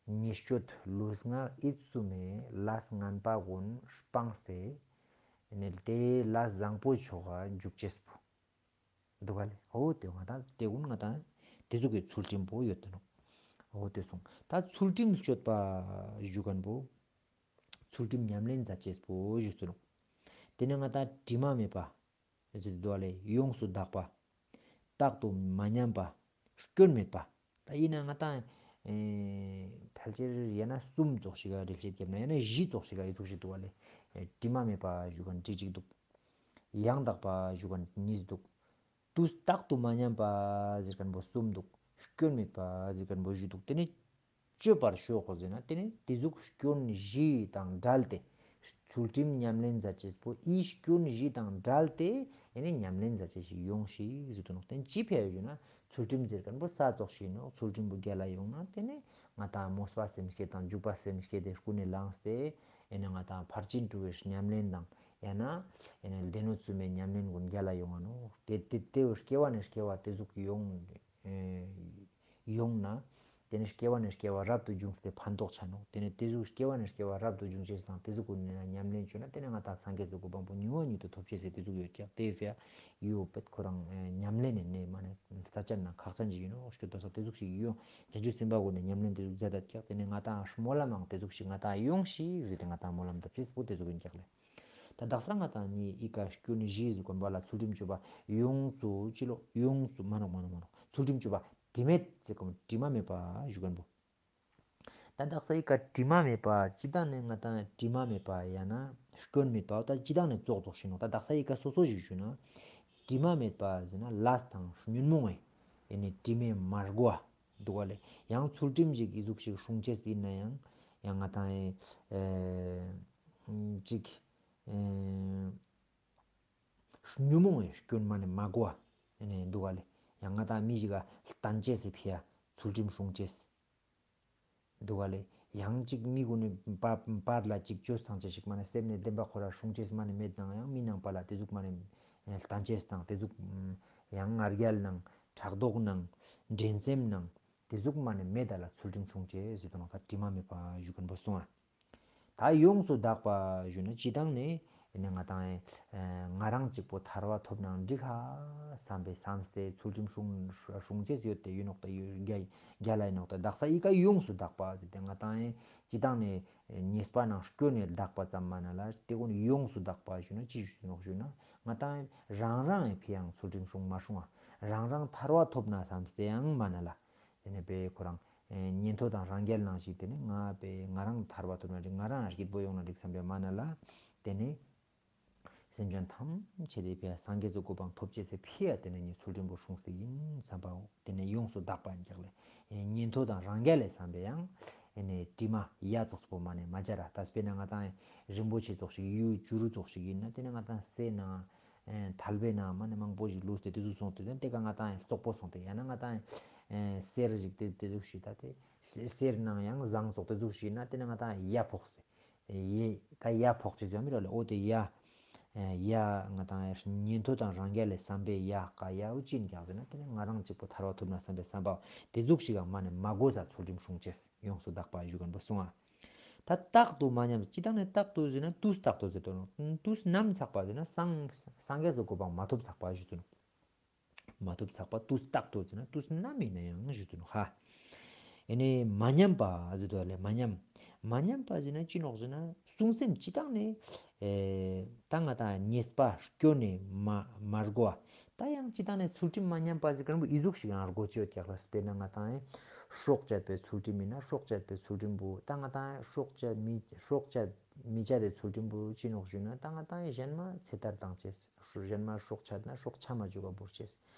ཨེ་ཉེས་སྤྱོད་ལུས་ངག་ཡིད་གསུམ་མེ་ལས་ངན་པ་གུན་སྤངས་ཏེ་ཨེ་ནེ་དེ་ལས་བཟང་པོ་ཕྱོགས་ལ་འཇུག་ཅེས་པོ། འདུག་ག་ལེ། འོ་དེ་ང་ཏང་དེ་གུན་ང་ཏང་དེ་ཟུག་གི་ཚུལ་ཁྲིམས་པོ་ཡོད་དེ་ནོག་འོ་དེ་སོང་ད་ཚུལ་ཁྲིམས་སྤྱོད་པ་ཞུ་མཁན་པོ། ཚུལ་ཁྲིམས་ཉམས་ལེན་མཛད་ཅེས་པོ་ཞུས་སུ་ནོག་དེ་ནེ་ང་ཏང་དྲི་མ་མེད་པ་ཟེར་འདུག་ག་ལེ། ཡོངས་སུ་དག་པ། རྟག་ཏུ་མ་ཉམས་པ། སྐྱོན་མེད་པ། ད་ཡིན་ན་ང་ཏང་ཨེ་ཕལ་ཆེར་ཡང་ན་གསུམ་ཙོགས་ཤིག་ག་རིགས་ཤེས་བརྒྱབ་ན་ཡང་ན་བཞི་ཙོགས་ཤིག་ག་ཡི་ཚུགས་ཤིག་འདུག་ག་ལེ། ཨེ་དྲི་མ་མེད་པ་ཞུ་མཁན་ཁྲི་གཅིག་འདུག་ཡང་དག་པ་ཞུ་མཁན་གཉིས་འདུག་དུས་རྟག་ཏུ་མ་ཉམས་པ་ཟེར་མཁན་པོ་གསུམ་འདུག་སྐྱོན་མེད་པ་ཟེར་མཁན་པོ་བཞི་འདུག་དེ་ནེ་སྤྱོད་པར་ཤོག་གོ་ཟེར་ན་དེ་ནེ་དེ་ཟུག་སྐྱོན་བཞི་དང་བྲལ་ཏེ། ཚུལ་ཁྲིམས་ཉམས་ལེན་མཛད་ཅེས་པོ་ཨི་སྐྱོན་བཞི་དང་བྲལ་ཏེ་ཨེ་ནེ་ཉམས་ལེན་མཛད་ཅེས་ཤིག་ཡོང་ཤིག་ཟེར་དུ་ནོག་དེ་ནེ་ཅི་ཕི་ཡ་ཞུ་ན་ཚུལ་ཁྲིམས་ཟེར་མཁན་པོ་ས་ཙོགས་ཤིག་ནོག་ཚུལ་ཁྲིམས་པོ་རྒྱལ་ལ་ཡོང་ན་དེ་ནེ་ང་ཏང་མོས་པ་སེམས་བསྐྱེད་དང་འཇུག་པ་སེམས་བསྐྱེད་དེ་ཀུན་ནས་བླངས་ཏེ་ཨེ་ནེ་ང་ཏང་ཕར་ཕྱིན་དྲུག་པའི་ཉམས་ལེན་དང་ཡང་ན་ཨེ་ནེ་སྡེ་སྣོད་གསུམ་པའི་ཉམས་ལེན་ཀུན་རྒྱལ་ལ་ཡོང་ང་ནོག་དེ་དེ་དེ་བོ་སྐྱེ་བ་ནས་སྐྱེ་བ་དེ་ཟུག་ཡོང་ཨེ་ཡོང་ན། དེ་ནེ་སྐྱེ་བ་ནས་སྐྱེ་བ་རབ་ཏུ་འབྱུང་སྟེ་ཕན་ཐོགས་ཆ་ནོག་དེ་ནེ་དེ་ཟུག་སྐྱེ་བ་ནས་སྐྱེ་བ་རབ་ཏུ་འབྱུང་ཅེས་དང་དེ་ཟུག་གུན་ནེ་ཉམས་ལེན་བཅོས་ན་དེ་ནེ་ང་ཏང་སངས་རྒྱས་ཀྱི་གོ་འཕང་པོ་མྱུར་བ་མྱུར་དུ་ཐོབ་ཅེས་སི་དེ་ཟུག་ཡོད་ཀྱག་དེ་ཕི་ཡ་ཡོད་པད་ཁོ་རང་ཨེ་ཉམས་ལེན་ནི་ནེ་མ་ནེ་རྩ་ཅན་ན་ཁག་ཅན་ཞིག་ཡིན་ནོག་ཞུ་དོ་ས་དེ་ཟུག་ཞིག་ཡོང་བྱང་ཆུབ་སེམས་དཔའ་གུན་ནེ་ཉམས་ལེན་དེ་ཟུག་མཛད་དད་ཀྱག་དེ་ནེ་ང་ཏང་སྨོན་ལམ་མང་དེ་ཟུག་ཞིག་ང་ཏང་ཡོང་ཤིག་ཟེར་ཏེ་ང་ཏང་སྨོན་ལམ་འདེབས་ཅེས་པོ་དེ་ཟུག་ཡིན་ཀྱག་ལེ། ད་དག་ས་ང་ཏང་ནི་ཨི་ཀ་སྐྱོན་བཞི་ཟེར་མཁན་པོ་ལ་ཚུལ་ཁྲིམས་སྤྱོད་པ་ཡོངས་སུ་ཅི་ལོ་ཡོངས་སུ་མ་ནོག་མ་ནོག་མ་ནོག་ཚུལ་ཁྲིམས་སྤྱོད་པ་དྲི་མེད་ཟེར་མཁན་པོ་དྲི་མ་མེད་པ་ཞུ་མཁན་པོ། ད་དག་ས་ཨི་ཀ་དྲི་མ་མེད་པ་སྤྱི་བཏང་ནེ་ང་ཏང་དྲི་མ་མེད་པ་ཡང་ན་སྐྱོན་མེད་པ་ད་སྤྱི་བཏང་ནེ་ཙོགས་ཙོགས་ཤིག་ནོག་ད་དག་ས་ཨི་ཀ་སོ་སོ་ཞིག་ཞུ་ན། དྲི་མ་མེད་པ་ཟེར་ན་ལས་དང་ཉོན་མོངས་ཨེ་ནི་དྲི་མས་མ་གོས་འདུག་ག་ལེ། ཡང་ཚུལ་ཁྲིམས་ཤིག་འི་ཟུག་ཤིག་སྲུང་ཅེས་ཨིན་ན་ཡང་ཡང་ང་ཏང་ཨེ་ཅིག་ཨེ་ཉོན་མོངས་ཨེ་སྐྱོན་མ་ནེ་མ་གོས་ཨེ་ནི་འདུག་ག་ལེ། ཡང་ང་ཏང་མི་ཞིག་ག་བསྟན་ཅེས་སི་ཕི་ཡ་ཚུལ་ཁྲིམས་སྲུང་ཅེས། འདུག་ག་ལེ། ཡང་ཅིག་མི་གུན་ནི་བར་ལ་ཅིག་ཅོ་སྟངས་ཅིག་མ་ནེ་སེམས་ནི་བདེན་པ་ཁོ་ར་སྲུང་ཅེས་མ་ནེ་མེད་ནའང་མི་ནང་པ་ལ་ཏེ་ཟུག་མ་ནེ་བསྟན་ཅེས་དང་ཏེ་ཟུག་ཡང་ང་རྒྱལ་ནང་ཕྲག་དོག་ནང་འགྲན་སེམས་ནང་ཏེ་ཟུག་མ་ནེ་མེད་ད་ལ་ཚུལ་ཁྲིམས་སྲུང་ཅེས་ཟེར་དུ་ནོག། ད་དྲི་མ་མེད་པ་ཞུ་ཁན་པོ་སོང་ཨ། ད་ཡོངས་སུ་དག་པ་ཞུ་ན་སྤྱི་བཏང་ནེ་ཨེ་ནི་ང་ཏང་ཨེ་ང་རང་གཅིག་པོ་ཐར་བ་ཐོབ་ནའང་འགྲིག་ཧ་བསམ་པའི་བསམ་སྟེ་ཚུལ་ཁྲིམས་སྲུང་སྲུང་ཅེས་ཡོད་དེ་ཡོད་ནོག། ད་ཡོད་རྒྱལ་རྒྱལ་ལ་ཡིན་ནོག། ད་དག་ས་ཨི་ཀ་ཡོངས་སུ་དག་པ་ཟེར་ཏེ་ང་ཏང་ཨེ་སྤྱི་བཏང་ནེ་ཉེས་པ་ནང་སྐྱོན་ནེ་དག་པ་ཙམ་མ་ནེ་ལ་ཏེ་གུན་ཡོངས་སུ་དག་པ་ཞུ་ན་ཅི་ཞུ་ནོག་ཞུ་ན་ང་ཏང་ཨེ་རང་རང་ཨེ་ཕི་ཡང་ཚུལ་ཁྲིམས་སྲུང་མ་སྲུང་ཨ་རང་རང་ཐར་བ་ཐོབ་ན་བསམ་སྟེ་ཡང་མ་ནེ་ལ། ཏེ་ནེ་པེ་ཁོ་རང་ཨེ་ཉན་ཐོས་དང་རང་རྒྱལ་ནང་ཞིག་ཏེ་ནེ་ང་པེ་ང་རང་ཐར་བ་ཐོབ་ན་འགྲིག། ང་རང་སྐྱིད་པོ་ཡོང་ན་འགྲིག་བསམ་པའི་མ་ནེ་ལ། ཏེ་ནེ་སེམས་ཅན་ཐམས་ཅད་དེ་ཕི་ཡ་སངས་རྒྱས་སི་གོ་འཕང་ཐོབ་ཅེས་སི་ཕི་ཡ་ཏེ་ནེ་ངས་ཚུལ་ཁྲིམས་པོ་སྲུང་སྟེ་ཡིན་བསམ་པའོ། ཏེ་ནེ་ཡོངས་སུ་དག་པ་ཡིན་ཀྱག་ལེ། ཨེ་ཉན་ཐོས་དང་རང་རྒྱལ་ལ་བསམ་པའི་ཡང་ཨེ་ནེ་དྲི་མ་ཡ་ཙོགས་པོ་མ་ནེ་མ་སྦྱར་ར། ད་དཔེར་ན་ང་ཏང་རིན་པོ་ཆེ་ཙོགས་ཤིག་ཡུལ་བྱུ་རུ་ཙོགས་ཤིག་ཡིན་ན་ཏེ་ནེ་ང་ཏང་སེ་ནང་ཨེ་ཐལ་བའི་ནང་མ་ནེ་མང་པོ་ཞིག་ལུས་ཏེ་ཏེ་ཟུག་སོང་སྟེ་ཏེ་ཀ་ང་ཏང་ཙོག་པོ་སོང་སྟེ་ཡང་ན་ང་ཏང་ཨེ་གསེར་ཞིག་ཏེ་ཏེ་ཟུག་ཞིག་ད་ཏེ་གསེར་ནང་ཡང་ཟངས་ཙོགས་ཏེ་ཟུག་ཞིག་ན་ཏེ་ནེ་ང་ཏང་ཡ་ཕོག་སྟེ་ཡེ་ད་ཡ་ཕོག་ཅེས་ཡང་མི་རོ་ལེ། འོ་ཏེ་ཡ་ཡ་ང་ཏང་ཉན་ཐོས་དང་རང་རྒྱལ་ལ་བསམ་པའི་ཡ་ཀ་ཡ་འུ་ཅི་ཡིན་ཀྱག་ཟེར་ན་ཏེ་ནེ་ང་རང་གཅིག་པོ་ཐར་བ་ཐོབ་ན་བསམ་པའི་བསམ་པའོ། ཏེ་ཟུག་ཞིག་ག་མ་ནེ་མ་གོས་ས་ཚུལ་ཁྲིམས་སྲུང་ཅེས་ཡོངས་སུ་དག་པ་ཞུ་ཁན་པོ་སོང་ཨ། ད་རྟག་ཏུ་མ་ཉམས། སྤྱི་བཏང་ནེ་རྟག་ཏུ་ཟེར་ན་དུས་རྟག་ཏུ་ཟེར་དོ་ནོ། དུས་ནམ་ཚག་པ་ཟེར་ན་སངས་སངས་རྒྱས་སི་གོ་འཕང་མ་ཐོབ་ཚག་པ་ཞུ་དུ་ནོ། མ་ཐོབ་ཚག་པ་དུས་རྟག་ཏུ་ཟེར་ན་དུས་ནམ་ཡིན་ན་ཡང་ཞུ་དུ་ནོ་ཧ། ཨེ་ནེ་མ་ཉམས་པ་ཟེར་དོ་ལེ། མ་ཉམས། མ་ཉམས་པ་ཟེར་ན་ཅི་ནོག་ཟེར་ན་གསུང་སེམས་སྤྱི་བཏང་ནེ་ཨེ་ད་ང་ཏང་ཉེས་པ་སྐྱོན་ནེ་མ་མ་གོས་པ། ད་ཡང་སྤྱི་བཏང་ནེ་ཚུལ་ཁྲིམས་མ་ཉམས་པ་ཟེར་ཁན་པོ་ཨི་ཟུག་ཞིག་ཡང་གོ་ཅེས་ཡོད་ཀྱག་ལེ། དཔེར་ན་ང་ཏང་ཨེ་སྲོག་གཅད་པའི་ཚུལ་ཁྲིམས་ཡིན་ན་སྲོག་གཅད་པའི་ཚུལ་ཁྲིམས་པོ་ད་ང་ཏང་ཨེ་སྲོག་གཅད་མི་སྲོག་གཅད་མི་བྱ་དེ་ཚུལ་ཁྲིམས་པོ་ཅི་ནོག་ཞུ་ན་ད་ང་ཏང་ཨེ་གཞན་མ་ཚེ་ཐར་བཏང་ཅེས། གཞན་མ་སྲོག་གཅད་ན་སྲོག་ཆ་མ་བཅུག་ག་བོར་ཅེས།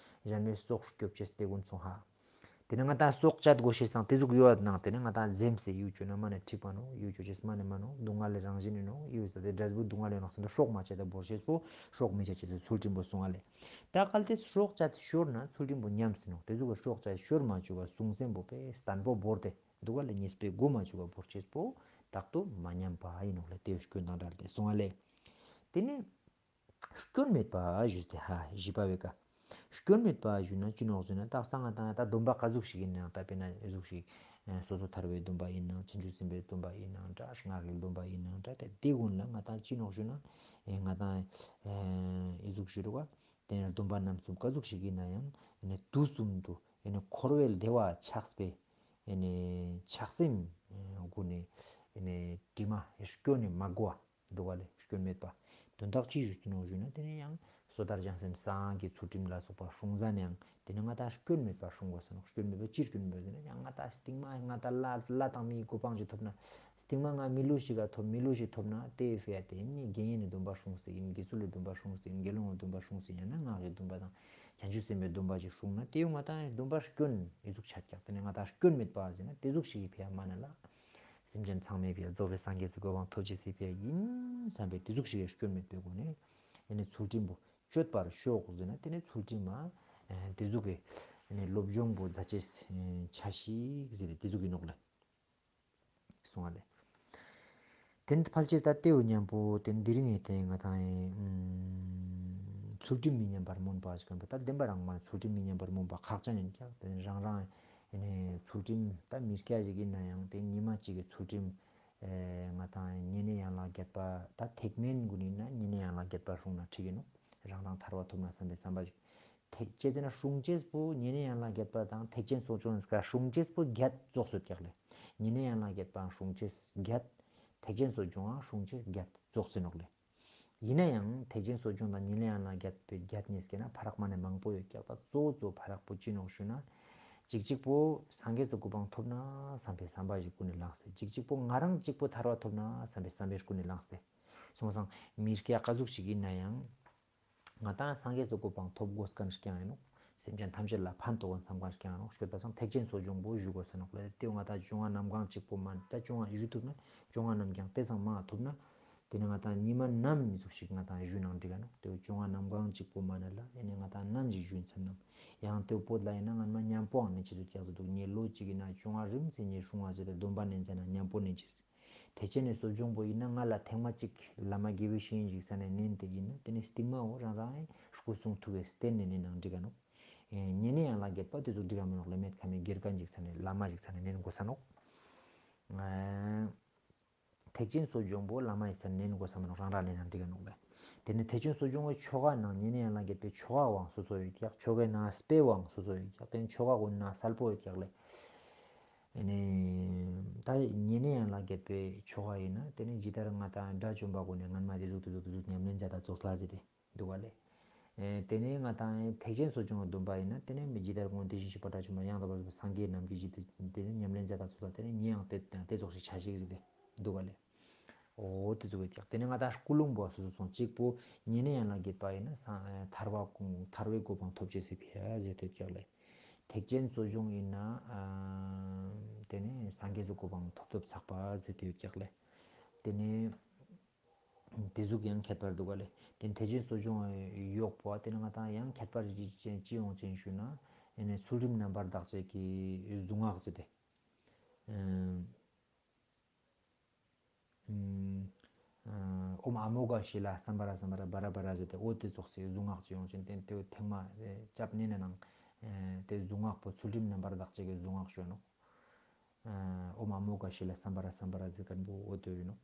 གཞན་མའི་སྲོག་སྐྱོབ་ཅེས་ཏེ་གུན་སོང་ཧ། ཏེ་ནེ་ང་ཏང་སྲོག་གཅད་གོས་ཤེས་དང་ཏེ་ཟུག་ཡོད་ནང་ཏེ་ནེ་ང་ཏང་འཛེམས་སེ་ཡུལ་ཅོ་ན་མ་ནེ་འགྲིག་པ་ནོ། ཡུལ་ཅོ་ཅེས་མ་ནེ་མ་ནོ། སྡུག་བསྔལ་ལི་རང་བཞིན་ཡིན་ནོ། ཡུལ་ཟེར་ཏེ་འབྲས་བུ་སྡུག་བསྔལ་ཡོད་ནོག་སོང་ཏེ་སྲོག་མ་གཅད་ད་བོར་ཅེས་པོ་སྲོག་མི་གཅད་ཅེས་སི་ཚུལ་ཁྲིམས་པོ་སོང་ཨ་ལེ། ད་གལ་ཏེ་སྲོག་གཅད་ཤོར་ན་ཚུལ་ཁྲིམས་པོ་ཉམས་སེ་ནོག། ཏེ་ཟུག་གི་སྲོག་གཅད་ཤོར་མ་བཅུག་ག་གསུང་སེམས་པོ་པེ་བརྟན་པོ་བོར་ཏེ་འདུག་ག་ལེ། ཉེས་པའི་གོས་མ་བཅུག་ག་བོར་ཅེས་པོ་རྟག་ཏུ་མ་ཉམས་པ་ཡིན་ནོག་ལེ། ཏེ་སྐྱོན་དང་བྲལ་ཏེ་སོང་ཨ་ལེ། ཏེ་ནེ་སྐྱོན་མེད་པ་ཞུས་ཏེ་ཧ་བཞི་པ་བོའི་ཀ། སྐྱོན་མེད་པ་ཞུ་ན་ཅི་ནོག་ཟེར་ན་ད་སང་ང་ཏང་ད་སྡོམ་པ་ག་ཟུག་ཞིག་ཡིན་ནའང་ད་དཔེར་ན་ཨི་ཟུག་ཞིག་སོ་སོ་ཐར་པའི་སྡོམ་པ་ཡིན་ནའང་བྱང་ཆུབ་སེམས་དཔའི་སྡོམ་པ་ཡིན་ནའང་འདྲ་སྔགས་ཀྱི་སྡོམ་པ་ཡིན་ནའང་འདྲ་ཏེ་ཏེ་གུན་ལ་ང་ཏང་ཅི་ནོག་ཞུ་ན་ཨེ་ང་ཏང་ཨེ་ཨི་ཟུག་ཞུ་རུ་བ་ཏེ་ནེ་སྡོམ་པ་རྣམ་གསུམ་ག་ཟུག་ཞིག་ཡིན་ནའང་ཨེ་ནེ་དུས་གསུམ་དུ་ཨེ་ནེ་འཁོར་བའི་བདེ་བ་ཆགས་པའི་ཨེ་ནེ་ཆགས་སེམས་ཨེ་གུན་ནེ་ཨེ་ནེ་དྲི་མ་ཨེ་སྐྱོན་ནེ་མ་གོས་པ། འདུག་ག་ལེ། སྐྱོན་མེད་པ། དོན་དག་ཅི་ཞུ་ནོག་ཞུ་ན་ཏེ་ནེ་ཡང་སོ་ཐར་བྱང་སེམས་སངས་རྒྱས་ཀྱི་ཚུལ་ཁྲིམས་ལ་སོགས་པ་སྲུང་ཟ་ནའང་ཏེ་ནེ་ང་ཏང་སྐྱོན་མེད་པ་སྲུང་དགོས་ས་ནོག། སྐྱོན་མེད་པ་ཅི་སྐྱོན་མེད་པ་ཟེར་ན་ཡང་ང་ཏང་སྟིང་མ་ང་ཏང་ལྷ་ལྷ་དང་མིའི་གོ་འཕང་ཅིག་ཐོབ་ན་སྟིང་མ་ང་མི་ལུས་ཤིག་ག་ཐོབ་མི་ལུས་ཤིག་ཐོབ་ན་ཏེ་ཕི་ཡ་ཏེ་ནི་དགེ་བསྙེན་ནི་སྡོམ་པ་སྲུང་སྟེ་ཡིན། དགེ་ཚུལ་ལི་སྡོམ་པ་སྲུང་སྟེ་ཡིན། དགེ་སློང་ངི་སྡོམ་པ་སྲུང་སྟེ་ཡིན། ཡང་ན་སྔགས་ཀྱི་སྡོམ་པ་དང་བྱང་ཆུབ་སེམས་དཔའི་སྡོམ་པ་ཅིག་སྲུང་ན་ཏེ་ཡང་ང་ཏང་སྡོམ་པ་སྐྱོན་ཨི་ཟུག་ཆ་ཀྱག། ཏེ་ནེ་ང་ཏང་སྐྱོན་མེད་པ་ཟེར་ན་ཏེ་ཟུག་ཞིག་གི་ཕི་ཡ་མ་ནེ་ལ། སེམས་ཅན་ཚང་མའི་ཕི་ཡ་རྫོགས་པའི་སངས་རྒྱས་སི་གོ་འཕང་ཐོབ་ཅེས་སི་ཕི་ཡ་ཡིན་བསམ་པའི་ཏེ་ཟུག་ཞིག་གི་སྐྱོན་མེད་པའི་སྒོ་ནེ་ཨེ་ནེ་ཚུལ་ཁྲིམས་པོ་སྤྱོད་པར་ཤོག་ཟེར་ན་ཏེ་ནེ་ཚུལ་ཁྲིམས་མ་ཨེ་ཏེ་ཟུག་གི་ཨེ་ནེ་སློབ་སྦྱོང་པོ་མཛད་ཅེས་ཨེ་ཆ་ཞིག་ཟེར་ཏེ་ཏེ་ཟུག་གི་ནོག་ལེ། སོང་བ་ལེ། ཏེ་ནེ་ཕལ་ཆེར་ད་ཏེའུ་ཉམ་པོ་ཏེ་དེ་རིང་ངི་ཏེ་ང་ཏང་ཨེ་ཚུལ་ཁྲིམས་མི་ཉམས་པར་སྨོན་པ་ཞིག་གམ་པོ་ད་བདེན་པ་རང་མ་ཚུལ་ཁྲིམས་མི་ཉམས་པར་སྨོན་པ་ཁག་ཅན་ཡིན་ཀྱག། ཏེ་ནེ་རང་རང་ཨེ་ནེ་ཚུལ་ཁྲིམས་ད་མི་སྐྱ་ཞིག་ཡིན་ན་ཡང་ཏེ་ཉི་མ་གཅིག་གི་ཚུལ་ཁྲིམས་ཨེ་ང་ཏང་ཉེ་གནས་ཡན་ལག་བརྒྱད་པ་ད་ཐེག་དམན་གུན་ཡིན་ན་ཉེ་གནས་ཡན་ལག་བརྒྱད་པ་སྲུང་ན་འགྲིག་གི་ནོག། རང་རང་ཐར་པ་ཐོབ་ན་བསམ་པའི་བསམ་པ་ཞིག། ཐེག་ཅེས་ཟེར་ན་སྲུང་ཅེས་པོ་ཉེ་གནས་ཡན་ལག་བརྒྱད་པ་དང་ཐེག་ཆེན་གསོ་སྦྱོང་ཀ་སྲུང་ཅེས་པོ་བརྒྱད་རྫོགས་སོད་ཀྱག་ལེ། ཉེ་གནས་ཡན་ལག་བརྒྱད་པའང་སྲུང་ཅེས་བརྒྱད། ཐེག་ཆེན་གསོ་སྦྱོང་སྲུང་ཅེས་བརྒྱད་རྫོགས་སེ་ནོག་ལེ། ཡིན་ན་ཡང་ཐེག་ཆེན་གསོ་སྦྱོང་དང་ཉེ་གནས་ཡན་ལག་བརྒྱད་པའི་བརྒྱད་གཉིས་ཀྱི་ན་ཕ་རག་མ་ནེ་མང་པོ་ཡོད་ཀྱག། ད་གཙོ་བོ་གཙོ་བོ་ཕ་རག་པོ་ཅི་ནོག་ཞུ་ན། གཅིག་གཅིག་པོ་སངས་རྒྱས་སི་གོ་འཕང་ཐོབ་ན་བསམ་པའི་བསམ་པ་ཞིག་ཀུན་ནེ་ལངས་སེ། གཅིག་གཅིག་པོ་ང་རང་གཅིག་པོ་ཐར་པ་ཐོབ་ན་བསམ་པའི་བསམ་པ་ཞིག་ཀུན་ནེ་ལངས་སེ། སོང་ཙང་མི་སྐྱ་ཀ་ཟུག་ཞིག་ཡིན་ན་ཡང་། ང་ཏང་སངས་རྒྱས་སི་གོ་འཕང་ཐོབ་དགོས་མཁན་ཞིག་ཡང་ཡིན་ནོག། སེམས་ཅན་ཐམས་ཅད་ལ་ཕན་ཐོགས་མཁན་བསམ་མཁན་ཞིག་ཡང་ཡིན་ནོག། ཞུ་བ་སང་ཐེག་ཆེན་གསོ་སྦྱོང་པོ་ཞུ་དགོས་ས་ནོག་ལེ། དེ་ང་ཏང་བཅོ་ལྔ་གནམ་གང་གཅིག་པོ་མན་ད་བཅོ་ལྔ་ཞུ་ཐུབ་ན་བཅོ་ལྔ་གནམ་གང་དེ་སང་མང་ཐུབ་ན། དེ་ནི་ང་ཏང་ཉི་མ་ནམ་མི་ཚུགས་ཤིག་ང་ཏང་ཞུ་ནང་འགྲིག་ག་ནོག། དེ་བཅོ་ལྔ་གནམ་གང་གཅིག་པོ་མན་ལ་ཨེ་ནི་ང་ཏང་ནམ་ཞིག་ཞུ་ཡིན་ཚན་ནམ། ཡང་དེ་བོད་ལ་ཡིན་ན་ང་མ་མཉམ་པོའང་ནེན་ཅེས་སུ་ཀྱག་ཟེར་འདུག། ངས་ལོ་གཅིག་ཡིན་ན་བཅོ་ལྔ་རིམ་བཞིན་ངས་སྲུང་བ་ཟེར་ཏེ་སྡོམ་པ་ནེན་ཅེས་ན་མཉམ་པོ་ནེན་ཅེས། ཐེག་ཆེན་ནི་གསོ་སྦྱོང་པོ་ཡིན་ན་ང་ལ་ཐེངས་མ་གཅིག་བླ་མ་དགེ་བའི་བཤེས་གཉེན་ཞིག་ས་ནས་ནེན་ཏེ་ཡིན་ན་དེ་ནི་སྟིང་མ་འོ་རང་རང་ཨེ་སྐུ་གསུང་ཐུགས་ཀྱི་རྟེན་ནས་ནེན་ནང་འགྲིག་ག་ནོག། ཨེ་ཉེ་གནས་ཡན་ལག་བརྒྱད་པ་དེ་ཚོ་འགྲིག་ག་མི་ནོག་ལེ། མེད་ཁ་མེད་དགེ་རྒན་ཞིག་ས་ནས་བླ་མ་ཞིག་ས་ནས་ནེན་དགོས་ས་ནོག། ཨེ་ཐེག་ཆེན་གསོ་སྦྱོང་པོ་བླ་མ་ཞིག་ས་ནས་ནེན་དགོས་ས་མི་ནོག། རང་རང་ནེན་ནང་འགྲིག་ག་ནོག་ལེ། དེ་ནི་ཐེག་ཆེན་གསོ་སྦྱོང་པོའི་ཆོ་ག་ནང་ཉེ་གནས་ཡན་ལག་བརྒྱད་པའི་ཆོ་ག་བོའང་སོ་སོ་ཡོད་ཀྱག། ཆོ་གའི་ནང་དཔེ་བོའང་སོ་སོ་ཡོད་ཀྱག། དེ་ནི་ཆོ་ག་གུན་ནང་གསལ་པོ་ཡོད་ཀྱག་ལེ། ཨེ་ནི་ད་ཉེ་གནས་ཡན་ལག་བརྒྱད་པའི་ཆོ་ག་ཡིན་ན་དེ་ནི་ཇི་ལྟར་ང་ཏང་དགྲ་བཅོམ་པ་གུན་ནི་སྔན་མ་དེ་ཟུག་དེ་ཟུག་དེ་ཟུག་ཉམས་ལེན་མཛད་ད་ཙོགས་ལ་ཟེར་ཏེ་འདུག་ག་ལེ། ཨེ་དེ་ནི་ང་ཏང་ཐེག་ཆེན་གསོ་སྦྱོང་གི་སྡོམ་པ་ཡིན་ན་དེ་ནི་མི་ཇི་ལྟར་དགོངས་དེ་བཞིན་གཤེགས་པ་དགྲ་བཅོམ་པ་ཡང་དག་པར་རྫོགས་པའི་སངས་རྒྱས་རྣམས་ཀྱིས་ཇི་ལྟར་དེ་ནི་ཉམས་ལེན་མཛད་ད་ཙོགས་ལ་དེ་ནི་ངས་ཡང་དེ་དེ་ཙོགས་ཤིག་བྱ་ཞིག་ཟེར་ཏེ་འདུག་ག་ལེ། འོ་དེ་ཙོགས་ཡོད་ཀྱག། དེ་ནི་ང་ཏང་ཀུན་སློང་པོ་སོ་སོ་སོང་གཅིག་པོ་ཉེ་གནས་ཡན་ལག་བརྒྱད་པ་ཡིན་ན་སང་ཨེ་ཐར་པ་ཀུན་ཐར་པའི་གོ་འཕང་ཐོབ་ཅེས་སི་ཕི་ཡ་ཟེར་ཏེ་ཡོད་ཀྱག་ལེ། ཐེག་ཆེན་གསོ་སྦྱོང་ཡིན་ན་ཨ་དེ་ནི་སངས་རྒྱས་སི་གོ་འཕང་ཐོབ་ཐོབ་ཚགས་པ་ཟེར་ཏེ་ཡོད་ཀྱག་ལེ། དེ་ནི་དེ་ཟུག་ཡང་ཁྱད་པར་འདུག་ག་ལེ། དེ་ནི་ཐེག་ཆེན་གསོ་སྦྱོང་ཡོག་པོ་དེ་ནི་ང་ཏང་ཡང་ཁྱད་པར་ཅི་ཅི་ཡོང་ཅེས་ཞུ་ན་ཨེ་ནི་ཚུལ་ཁྲིམས་རྣམ་པར་དག་བྱེད་ཀྱི་གཟུངས་སྔགས་ཟེར་ཏེ། ཨ་ཨོཾ་ཨ་མོ་གྷ་ཤི་ལ་སམྦྷ་ར་སམྦྷ་ར་བྷ་ར་བྷ་ར་ཟེར་ཏེ་འོ་དེ་ཙོགས་སི་གཟུངས་སྔགས་ཅི་ཡོང་ཅེས་དེ་ནི་དེ་བོ་ཐེངས་མ་ཨེ་སྐྱབས་ནེན་ནང་ཨེ་དེ་གཟུངས་སྔགས་པོ་ཚུལ་ཁྲིམས་རྣམ་པར་དག་བྱེད་ཀྱི་གཟུངས་སྔགས་ཞུ་ནོག། ཨ་ཨོཾ་ཨ་མོ་གྷ་ཤི་ལ་སམྦྷ་ར་སམྦྷ་ར་ཟེར་མཁན་པོ་འོ་དེ་ཡིན་ནོག།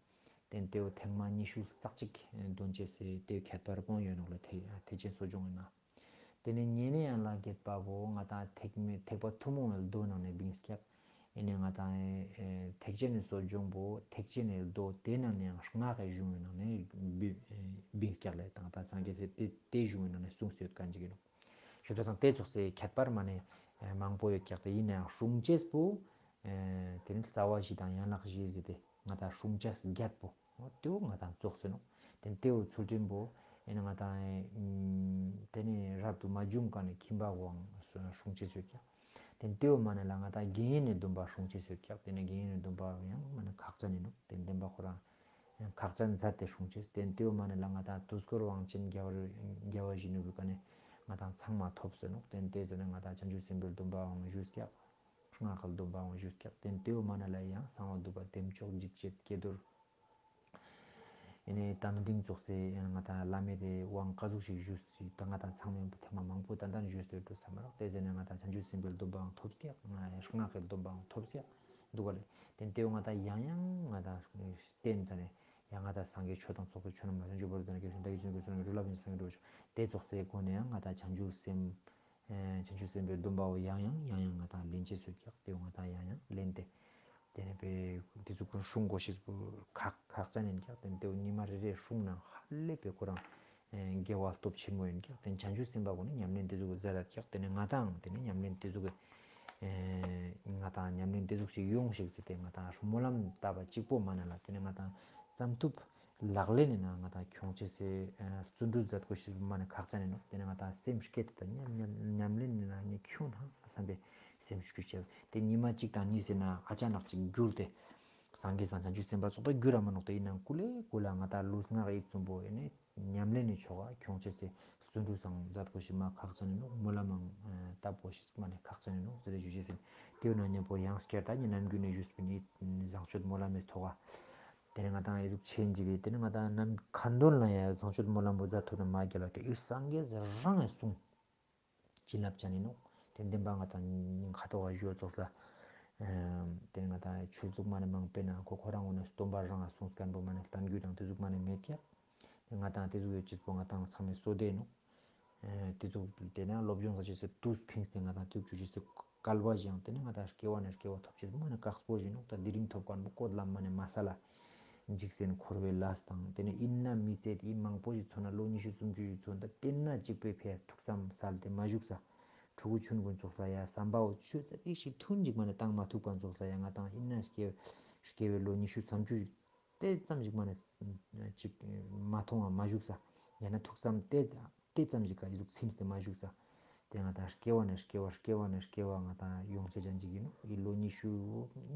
དེ་ནི་དེ་བོ་ཐེངས་མ་ཉི་ཤུ་རྩ་གཅིག་འདོན་ཅེས་སི་དེ་ཁྱད་པར་པོ་ཡོད་ནོག་ལེ། ཐེག་ཐེག་ཆེན་གསོ་སྦྱོང་ཡིན་ན། དེ་ནི་ཉེ་གནས་ཡན་ལག་བརྒྱད་པ་བོ་ང་ཏང་ཐེག་མེད་ཐེག་པ་ཐུན་མོང་བའི་མདོ་ནང་ནས་བིངས་ཀྱག། ཨེ་ནི་ང་ཏང་ཨེ་ཐེག་ཆེན་གསོ་སྦྱོང་པོ་ཐེག་ཆེན་གྱི་མདོ་དེ་ནང་ནས་ཡང་སྔགས་ཀྱི་གཞུང་གི་ནང་ནས་བི་ཨེ་བིངས་ཀྱག་ལེ། ད་ང་ཏང་སངས་རྒྱས་སི་དེ་དེ་གཞུང་གི་ནང་ནས་གསུངས་ཏེ་ཡོད་མཁན་ཅིག་ཡིན་ནོག། ཞུ་དོ་སང་དེ་ཙོགས་སི་ཁྱད་པར་མ་ནེ་མང་པོ་ཡོད་ཀྱག། དེ་ཡིན་ན་ཡང་སྲུང་ཅེས་པོ་ཨེ་དེ་ནི་རྩ་བ་བཞི་དང་ཡན་ལག་བཞི་ཟེར་ཏེ་ང་ཏང་སྲུང་ཅེས་བརྒྱད་པོ་འོ་དེ་བོ་ང་ཏང་ཙོགས་ཟེར་ནོག། དེ་ནི་དེ་བོ་ཚུལ་ཁྲིམས་པོ་ཨེ་ནི་ང་ཏང་ཨེ་དེ་ནི་རབ་ཏུ་མ་བྱུང་མཁན་ནི་ཁྱིམ་པ་བོའང་སྲུང་ཅེས་ཡོད་ཀྱག། དེ་ནི་དེ་བོ་མ་ནེ་ལ་ང་ཏང་དགེ་བསྙེན་ནི་སྡོམ་པ་སྲུང་ཅེས་ཡོད་ཀྱག། དེ་ནི་དགེ་བསྙེན་ནི་སྡོམ་པ་ཡང་མ་ནེ་ཁག་ཅན་ཡིན་ནོག། དེ་ནི་བདེན་པ་ཁོ་རང་ཁག་ཅན་མཛད་དེ་སྲུང་ཅེས། དེ་ནི་དེ་བོ་མ་ནེ་ལ་ང་ཏང་དུས་འཁོར་དབང་ཆེན་རྒྱལ་བ་རྒྱལ་བ་ཡིད་བཞིན་ནོར་བུའི་ཀ་ནེ་ང་ཏང་ཚང་མ་ཐོབ་ཟེར་ནོག། དེ་ནི་དེ་ཟེར་ན་ང་ཏང་བྱང་ཆུབ་སེམས་དཔའི་སྡོམ་པའང་ཞུས་ཀྱག། སྔགས་ཀྱི་སྡོམ་པའང་ཞུས་ཀྱག། དེ་ནི་དེ་བོ་མ་ནེ་ལ་ཡང་གསང་བ་འདུས་པ་བདེ་མཆོག་འཇིགས་བྱེད་ཀྱི་རྡོར། ཨེ་ནི་རྟ་མགྲིན་ཙོགས་སི་ཨེ་ནི་ང་ཏང་བླ་མེད་དེ་དབང་ཀ་ཟུག་ཞིག་ཞུས་སི་ད་ང་ཏང་ཚང་མས་ཐེངས་མ་མང་པོ་ཏན་ཏན་ཞུས་སི་འགྲོ་ས་མ་རག། དེ་ཟེར་ན་ང་ཏང་བྱང་ཆུབ་སེམས་དཔའི་སྡོམ་པའང་ཐོབ་ཀྱག། སྔགས་ཀྱི་སྡོམ་པའང་ཐོབ་ཀྱག་འདུག་ག་ལེ། དེ་ནི་དེ་བོ་ང་ཏང་ཡང་ཡང་ང་ཏང་བསྟེན་ཙ་ནེ་ཡང་ང་ཏང་སངས་རྒྱས་ཆོས་དང་ཚོགས་ཀྱི་མཆོག་རྣམས་ལ། བྱང་ཆུབ་བར་དུ་བདག་ནི་སྐྱེས་སོ་ཞིང་། བདག་གིས་ཆོས་ཀྱི་སྐུ་གསུང་ཐུགས་ཀྱི་སྒྲུབ་ལ་ཕན་ཕྱིར་སངས་རྒྱས་འགྲུབ་ཤོག། དེ་ཙོགས་སི་སྒོ་ནེ་ཡང་ང་ཏང་བྱང་ཆུབ་སེམས་ཨེ་བྱང་ཆུབ་སེམས་དཔའི་སྡོམ་པ་བོ་ཡང་ཡང་ཡང་ཡང་ང་ཏང་ལེན་ཅེས་ཡོད་ཀྱག། དེ་བོ་ང་ཏང་ཡང་ཡང་ལེན་ཏེ་དེ་ནེ་དཔེ་དེ་ཙོགས་སྲུང་དགོས་ཤེས་པོ་ཁག་ཁག་ཅན་ཡིན་ཀྱག། དེ་ནེ་དེ་བོ་ཉི་མ་རེ་རེ་སྲུང་ན་ཧ་ལས་པའི་ཁོ་རང་ཨེ་དགེ་བ་སྟོབས་ཆེན་མོ་ཡིན་ཀྱག། དེ་ནེ་བྱང་ཆུབ་སེམས་དཔའ་གུན་ནི་ཉམས་ལེན་དེ་ཙོགས་མཛད་ད་ཀྱག། དེ་ནེ་ང་ཏང་དེ་ནེ་ཉམས་ལེན་དེ་ཙོགས་ཨེ་ང་ཏང་ཉམས་ལེན་དེ་ཙོགས་ཤིག་ཡོང་ཤིག་ཟེར་ཏེ་ང་ཏང་སྨོན་ལམ་བཏབ་པ་གཅིག་པོ་མ་ནེ་ལ་དེ་ནེ་ང་ཏང་ཙམ་ཐུབ་ལག་ལེན་ནི་ནང་ང་ཏང་ཁྱོང་ཅེས་སི་ཨ་བརྩོན་འགྲུས་མཛད་དགོས་ཤེས་པོ་མ་ནེ་ཁག་ཅན་ཡིན་ནོག། དེ་ནེ་ང་ཏང་སེམས་བསྐྱེད་དེ་ད་ཉམས་ཉམས་ཉམས་ལེན་ནི་ནང་ནེ་ཁྱོང་ཧང་བསམ་པའི་སེམས་ཤུགས་ཆེ། དེ་ཉི་མ་གཅིག་དང་གཉིས་ཟེར་ན་ཨ་ཅག་ནག་ཅིག་འགྱུར་ཏེ་སངས་རྒྱས་དང་བྱང་ཆུབ་སེམས་དཔའ་ཚོགས་པ་འགྱུར་ར་མ་ནོག། དེ་ཡིན་ནའང་ཀུ་ལེ་ཀུ་ལ་ང་ཏང་ལུས་ངག་ཡིད་གསུམ་པོ་ཨེ་ནི་ཉམས་ལེན་ནི་ཆོ་ག་ཁྱོང་ཅེས་སི་བརྩོན་འགྲུས་སང་མཛད་དགོས་ཤེས་མ་ཁག་ཅན་ཡིན་ནོག། སྨོན་ལམ་མང་བཏབ་དགོས་ཤེས་མ་ནེ་ཁག་ཅན་ཡིན་ནོག་ཟེར་ཏེ་ཞུ་ཅེས་ཡིན། དེ་ཡོད་ན་མཉམ་པོ་ཡང་སྐྱར་ད་ནི་ནམ་རྒྱུན་ནེ་ཞུས་པའི་ནི་བཟང་སྤྱོད་སྨོན་ལམ་མི་ཐོག་ག་དེ་ནེ་ང་ཏང་ཨེ་ཟུག་ཆེན་ཅིག་གི་དེ་ནེ་ང་ཏང་ནམ་ཁ་འདོན་ལ་ཡང་བཟང་སྤྱོད་སྨོན་ལམ་པོ་མཛད་ཐུབ་ན་མ་རྒྱལ་ལ་ཏེ་ཨི་སངས་རྒྱས་རང་ངི་གསུང་བྱིན་རླབས་ཅན་ཡིན་ནོག། དེ་བདེན་པ་ང་ཏང་ཁ་ཐོག་ག་ཞུ་ཙོགས་ལ་དེ་ནེ་ང་ཏང་ཆོས་ལུགས་མ་ནེ་མང་པོ་ན་ཁོ་ཁོ་རང་ངོ་ནེ་སྟོན་པ་རང་ང་གསུང་མཁན་པོ་མ་ནེ་བསྟན་རྒྱུ་དང་དེ་ཟུག་མ་ནེ་མེད་ཀྱག། དེ་ང་ཏང་དེ་ཟུག་ཡོད་ཅེས་པོ་ང་ཏང་ཚང་མའི་བསོད་བདེ་ཡིན་ནོག། ཨེ་དེ་ཚོ་དེ་ནེ་སློབ་སྦྱོང་ཟེར་ཅེས་སི་དུས་ཕིངས་ཏེ་ང་ཏང་དུས་ཅུ་ཅེས་སི་སྐལ་བ་ཞིག་ཡང་དེ་ནེ་ང་ཏང་སྐྱེ་བ་ནེ་སྐྱེ་བ་ཐོབ་ཅེས་མ་ནེ་དཀགས་པོ་ཞིག་ནོག། ད་དེ་རིང་ཐོབ་མཁན་པོ་བཀོད་ལ་མ་ནེ་མ་ས་ལ་འཇིག་རྟེན་འཁོར་བའི་ལས་དང་དེ་ནེ་ཨིན་ན་མི་ཚེ་དེ་མང་པོ་ཞིག་འཚོ་ན་ལོ་ཉི་ཤུ་སུམ་ཅུ་ཞིག་འཚོ་ན་ད་དེ་ན་གཅིག་པའི་ཕི་ཡ་ཐུགས་བསམ་སལ་ཏེ་མ་བཞུགས་ས་ཕྲུ་གུ་ཆུང་ཀུན་ཙོགས་ལ་ཡ་བསམ་པའོ་ཆོས་ཚ་ཏིག་ཞིག་ཐུན་ཅིག་མ་ནེ་བཏང་མ་ཐུབ་མཁན་ཙོགས་ལ་ཡ་ང་ཏང་ཨིན་ན་སྐྱེ་སྐྱེ་བའི་ལོ་ཉི་ཤུ་སུམ་ཅུ་ཞིག་དེ་ཙམ་ཞིག་མ་ནེ་ཅིག་མ་མཐོང་བ་མ་བཞུགས་ས་ཡང་ན་ཐུགས་བསམ་དེ་ ཏེ་ཙམ་ཞིག་ག་ཨི་ཟུག་ཚིམས་ཏེ་མ་བཞུགས་ས། ཏེ་ང་དང་སྐྱེ་བ་ནེ་སྐྱེ་བ་སྐྱེ་བ་ནེ་སྐྱེ་བ་ང་དང་ཡོང་ཆ་ཅན་ཅིག་ཨིན་ནོག། ཨི་ལོ་ཉི་ཤུ་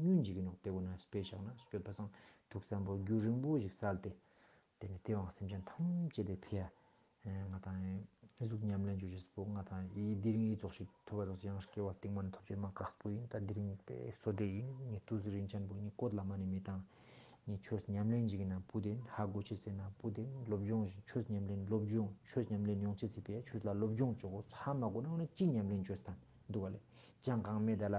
ཉུང་ཅིག་ཨིན་ནོག། ཏེ་གུན་ན་སྤེ་ཆ་ན་སྐྱོད་པ་སང་ཐུགས་བསམ་པོ་རྒྱུན་རིང་པོ་ཞིག་གསལ་ཏེ། ཏེ་ནེ་ཏེ་བོའང་སེམས་ཅན་ཐམས་ཅད་ཏེ་ཕི་ཡ། ཨེ་ང་དང་ཨི་ཟུག་ཉམས་ལེན་ཅོ་ཅེས་པོ་ང་དང་ཨི་དེ་རིང་ཨི་ཙོགས་ཤིག་ཐོབ་པ་ཙོགས་ཡང་སྐྱེ་བ་རྟིང་མ་ནེ་ཐོབ་ཅེས་མ་ཁག་པོ་ཨིན། ད་དེ་རིང་པེ་སོ་དེ་ཨིན། ངའི་ཏུས་རིན་ཅན་པོ་ངའི་སྐོར་ལ་མ་ནེ་མི་དང་། ངའི་ཆོས་ཉམས་ལེན་ཅིག་ཨིན་ན་པུ་དེན་ཧ་གོ་ཅེས་ཟེར་ན་པུ་དེན་སློབ་སྦྱོང་ཞིག་ཆོས་ཉམས་ལེན་སློབ་སྦྱོང་ཆོས་ཉམས་ལེན་ཡོང་ཅེས་ཟེར་པེ་ཆོས་ལ་སློབ་སྦྱོང་ཅོ་གོས། ཧ་མ་གོ་ན་འོ་ན་ཅི་ཉམས་ལེན་ཅོས་ཐན་འདུག་ག་ལེ། ཅང་གང་མེད་ད་ལ་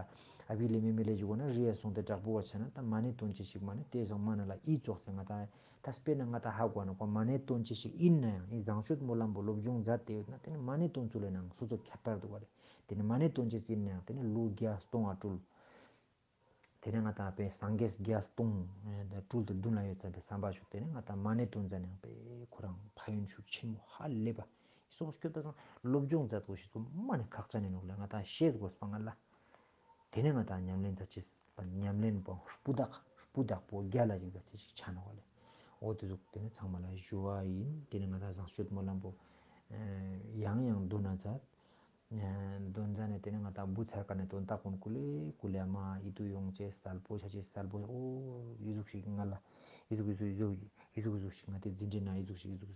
ཨ་བི་ལེ་མེ་མེ་ལེ་ཞིག་གོ་ན་རི་ཡ་སོང་སྟེ་དྲག་པོ་བ་ཆ་ན་ད་མ་ནེ་དོན་ཅེས་ཤིག་མ་ནེ་ཏེ་སང་མ་ན་ལ་ཨི་ཙོགས་སེ་ང་དང་ད་སྤེར་ན་ང་དང་ཧ་གོ་ན་གོ་མ་ནེ་དོན་ཅེས་ཤིག་ཨིན་ན་ཡང་ཨི་བཟང་སྤྱོད་སྨོན་ལམ་པོ་སློབ་སྦྱོང་མཛད་དེ་ཡོད་ན་ཏེ་ནེ་མ་ནེ་དོན་ཚུལ་ལེ་ནང་སོ་སོ་ཁྱད་པར་འདུག་ག་ལེ། ཏེ་ནེ་མ་ནེ་དོན་ཅེས་ཨིན་ན་ཡང་ཏེ་ནེ་ལོ་བརྒྱ་སྟོང་བ་སྤྲུལ། ཏེ་ནེ་ང་དང་པེ་སངས་རྒྱས་བརྒྱ་སྟོང་ཨེ་ད་སྤྲུལ་ཏེ་མདུན་ལ་ཡོད་ཙ་པེ་བསམ་པ་ཞུགས། ཏེ་ནེ་ང་དང་མ་ནེ་དོན་ཙ་ནེ་པེ་ཁོ་རང་ཕན་ཡོན་ཤུགས་ཆེན་མོ་ཧ་ལས་པ། ཨི་སོགས་སྐྱོད་པ་སང་སློབ་སྦྱོང་མཛད་དགོས་ཤེས་པོ་མ་ནེ་ཁག་ཅན་ཨིན་ནོག་ལེ། ང་དང་ཤེས་དགོས་པ་ང་ལ། ཏེ་ནེ་ང་དང་ཉམས་ལེན་མཛད་ཅེས་ཉམས་ལེན་པོ་སྤུ་དག་སྤུ་དག་པོ་རྒྱལ་ལ་ཞིག་མཛད་ཅེས་ཤིག་ཆ་ནོག་ལེ། འོ་ཏེ་ཟུག་ཏེ་ནེ་ཚང་མ་ལ་ཞུ་བ་ཨིན། ཏེ་ནེ་ང་དང་བཟང་སྤྱོད་སྨོན་ལམ་པོ་ཨེ་ཡང་ཡང་འདོན་ན་མཛད། ཨེ་འདོན་ཟ་ནེ་ཏེ་ནེ་ང་དང་བུ་ཚར་ཀ་ནེ་དོན་དག་ཀུན་ཀུ་ལེ་ཀུ་ལེ་མ་ཨི་ཏུ་ཡོང་ཅེས་གསལ་པོ་ཆ་ཅེས་གསལ་པོ། འོ་ཨི་ཟུག་ཤིག་ང་ལ་ཨི་ཟུག་ཨི་ཟུག་ཨི་ཟུག་ཨི་ཟུག་ཨི་ཟུག་ཤིག་ང་ཏེ་འཛིན་གྲྭ་ན་ཨི་ཟུག་ཤིག་ཨི་ཟུག་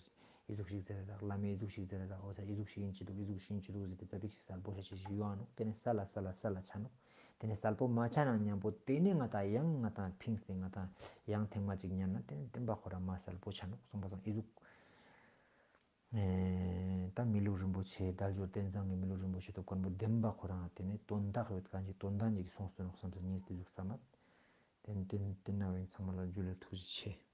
ཨི་ཟུག་ཤིག་ཟེར་ར་བླ་མས་ཨི་ཟུག་ཤིག་ཟེར་ར་འོ་ས་ཨི་ཟུག་ཤིག་ཨིན་ཅི་འདུག་ཨི་ཟུག་ཤིག་ཨིན་ཅི་འདུག་ཟེར་ཏེ་ཙ་པིག་ཤིག་གསལ་པོ་ཆ་ཅེས་ཤིག་ཡོང་ང་ནོག། ཏེ་ནེ་གསལ་ལ་གསལ་ལ་གསལ་ལ་ཆ་ནོག། ཏེ་ནེ་གསལ་པོ་མ་ཆ་ན་ཉམ་པོ་ཏེ་ནེ་ང་དང་ཡང་ང་དང་ཕིངས་ཏེ་ང་དང་ཡང་ཐེངས་མ་ཅིག་ཉན་ན་ཏེ་ནེ་བདེན་པ་ཁོ་རང་མ་གསལ་པོ་ཆ་ནོག། སོང་པ་སང་ཨི་ཟུག་ཨེ་ད་མི་ལུས་རིན་པོ་ཆེ་དལ་འབྱོར་རྟེན་བཟང་གི་མི་ལུས་རིན་པོ་ཆེ་ཐོབ་ཁན་པོ་བདེན་པ་ཁོ་རང་ཏེ་ནེ་དོན་དག་ཡོད་ཁན་ཅིག་དོན་དག་ཅིག་སོང་སྟེ་ནོག་བསམ་སྟེ་ངས་ཏེ་ཟུག་བསམ་མད། ཏེ་ཏེ་ཏེ་ན་བའི་ཚང་མ་ལ་ཇུ་ལེ་ཐུགས་རྗེ་ཆེ།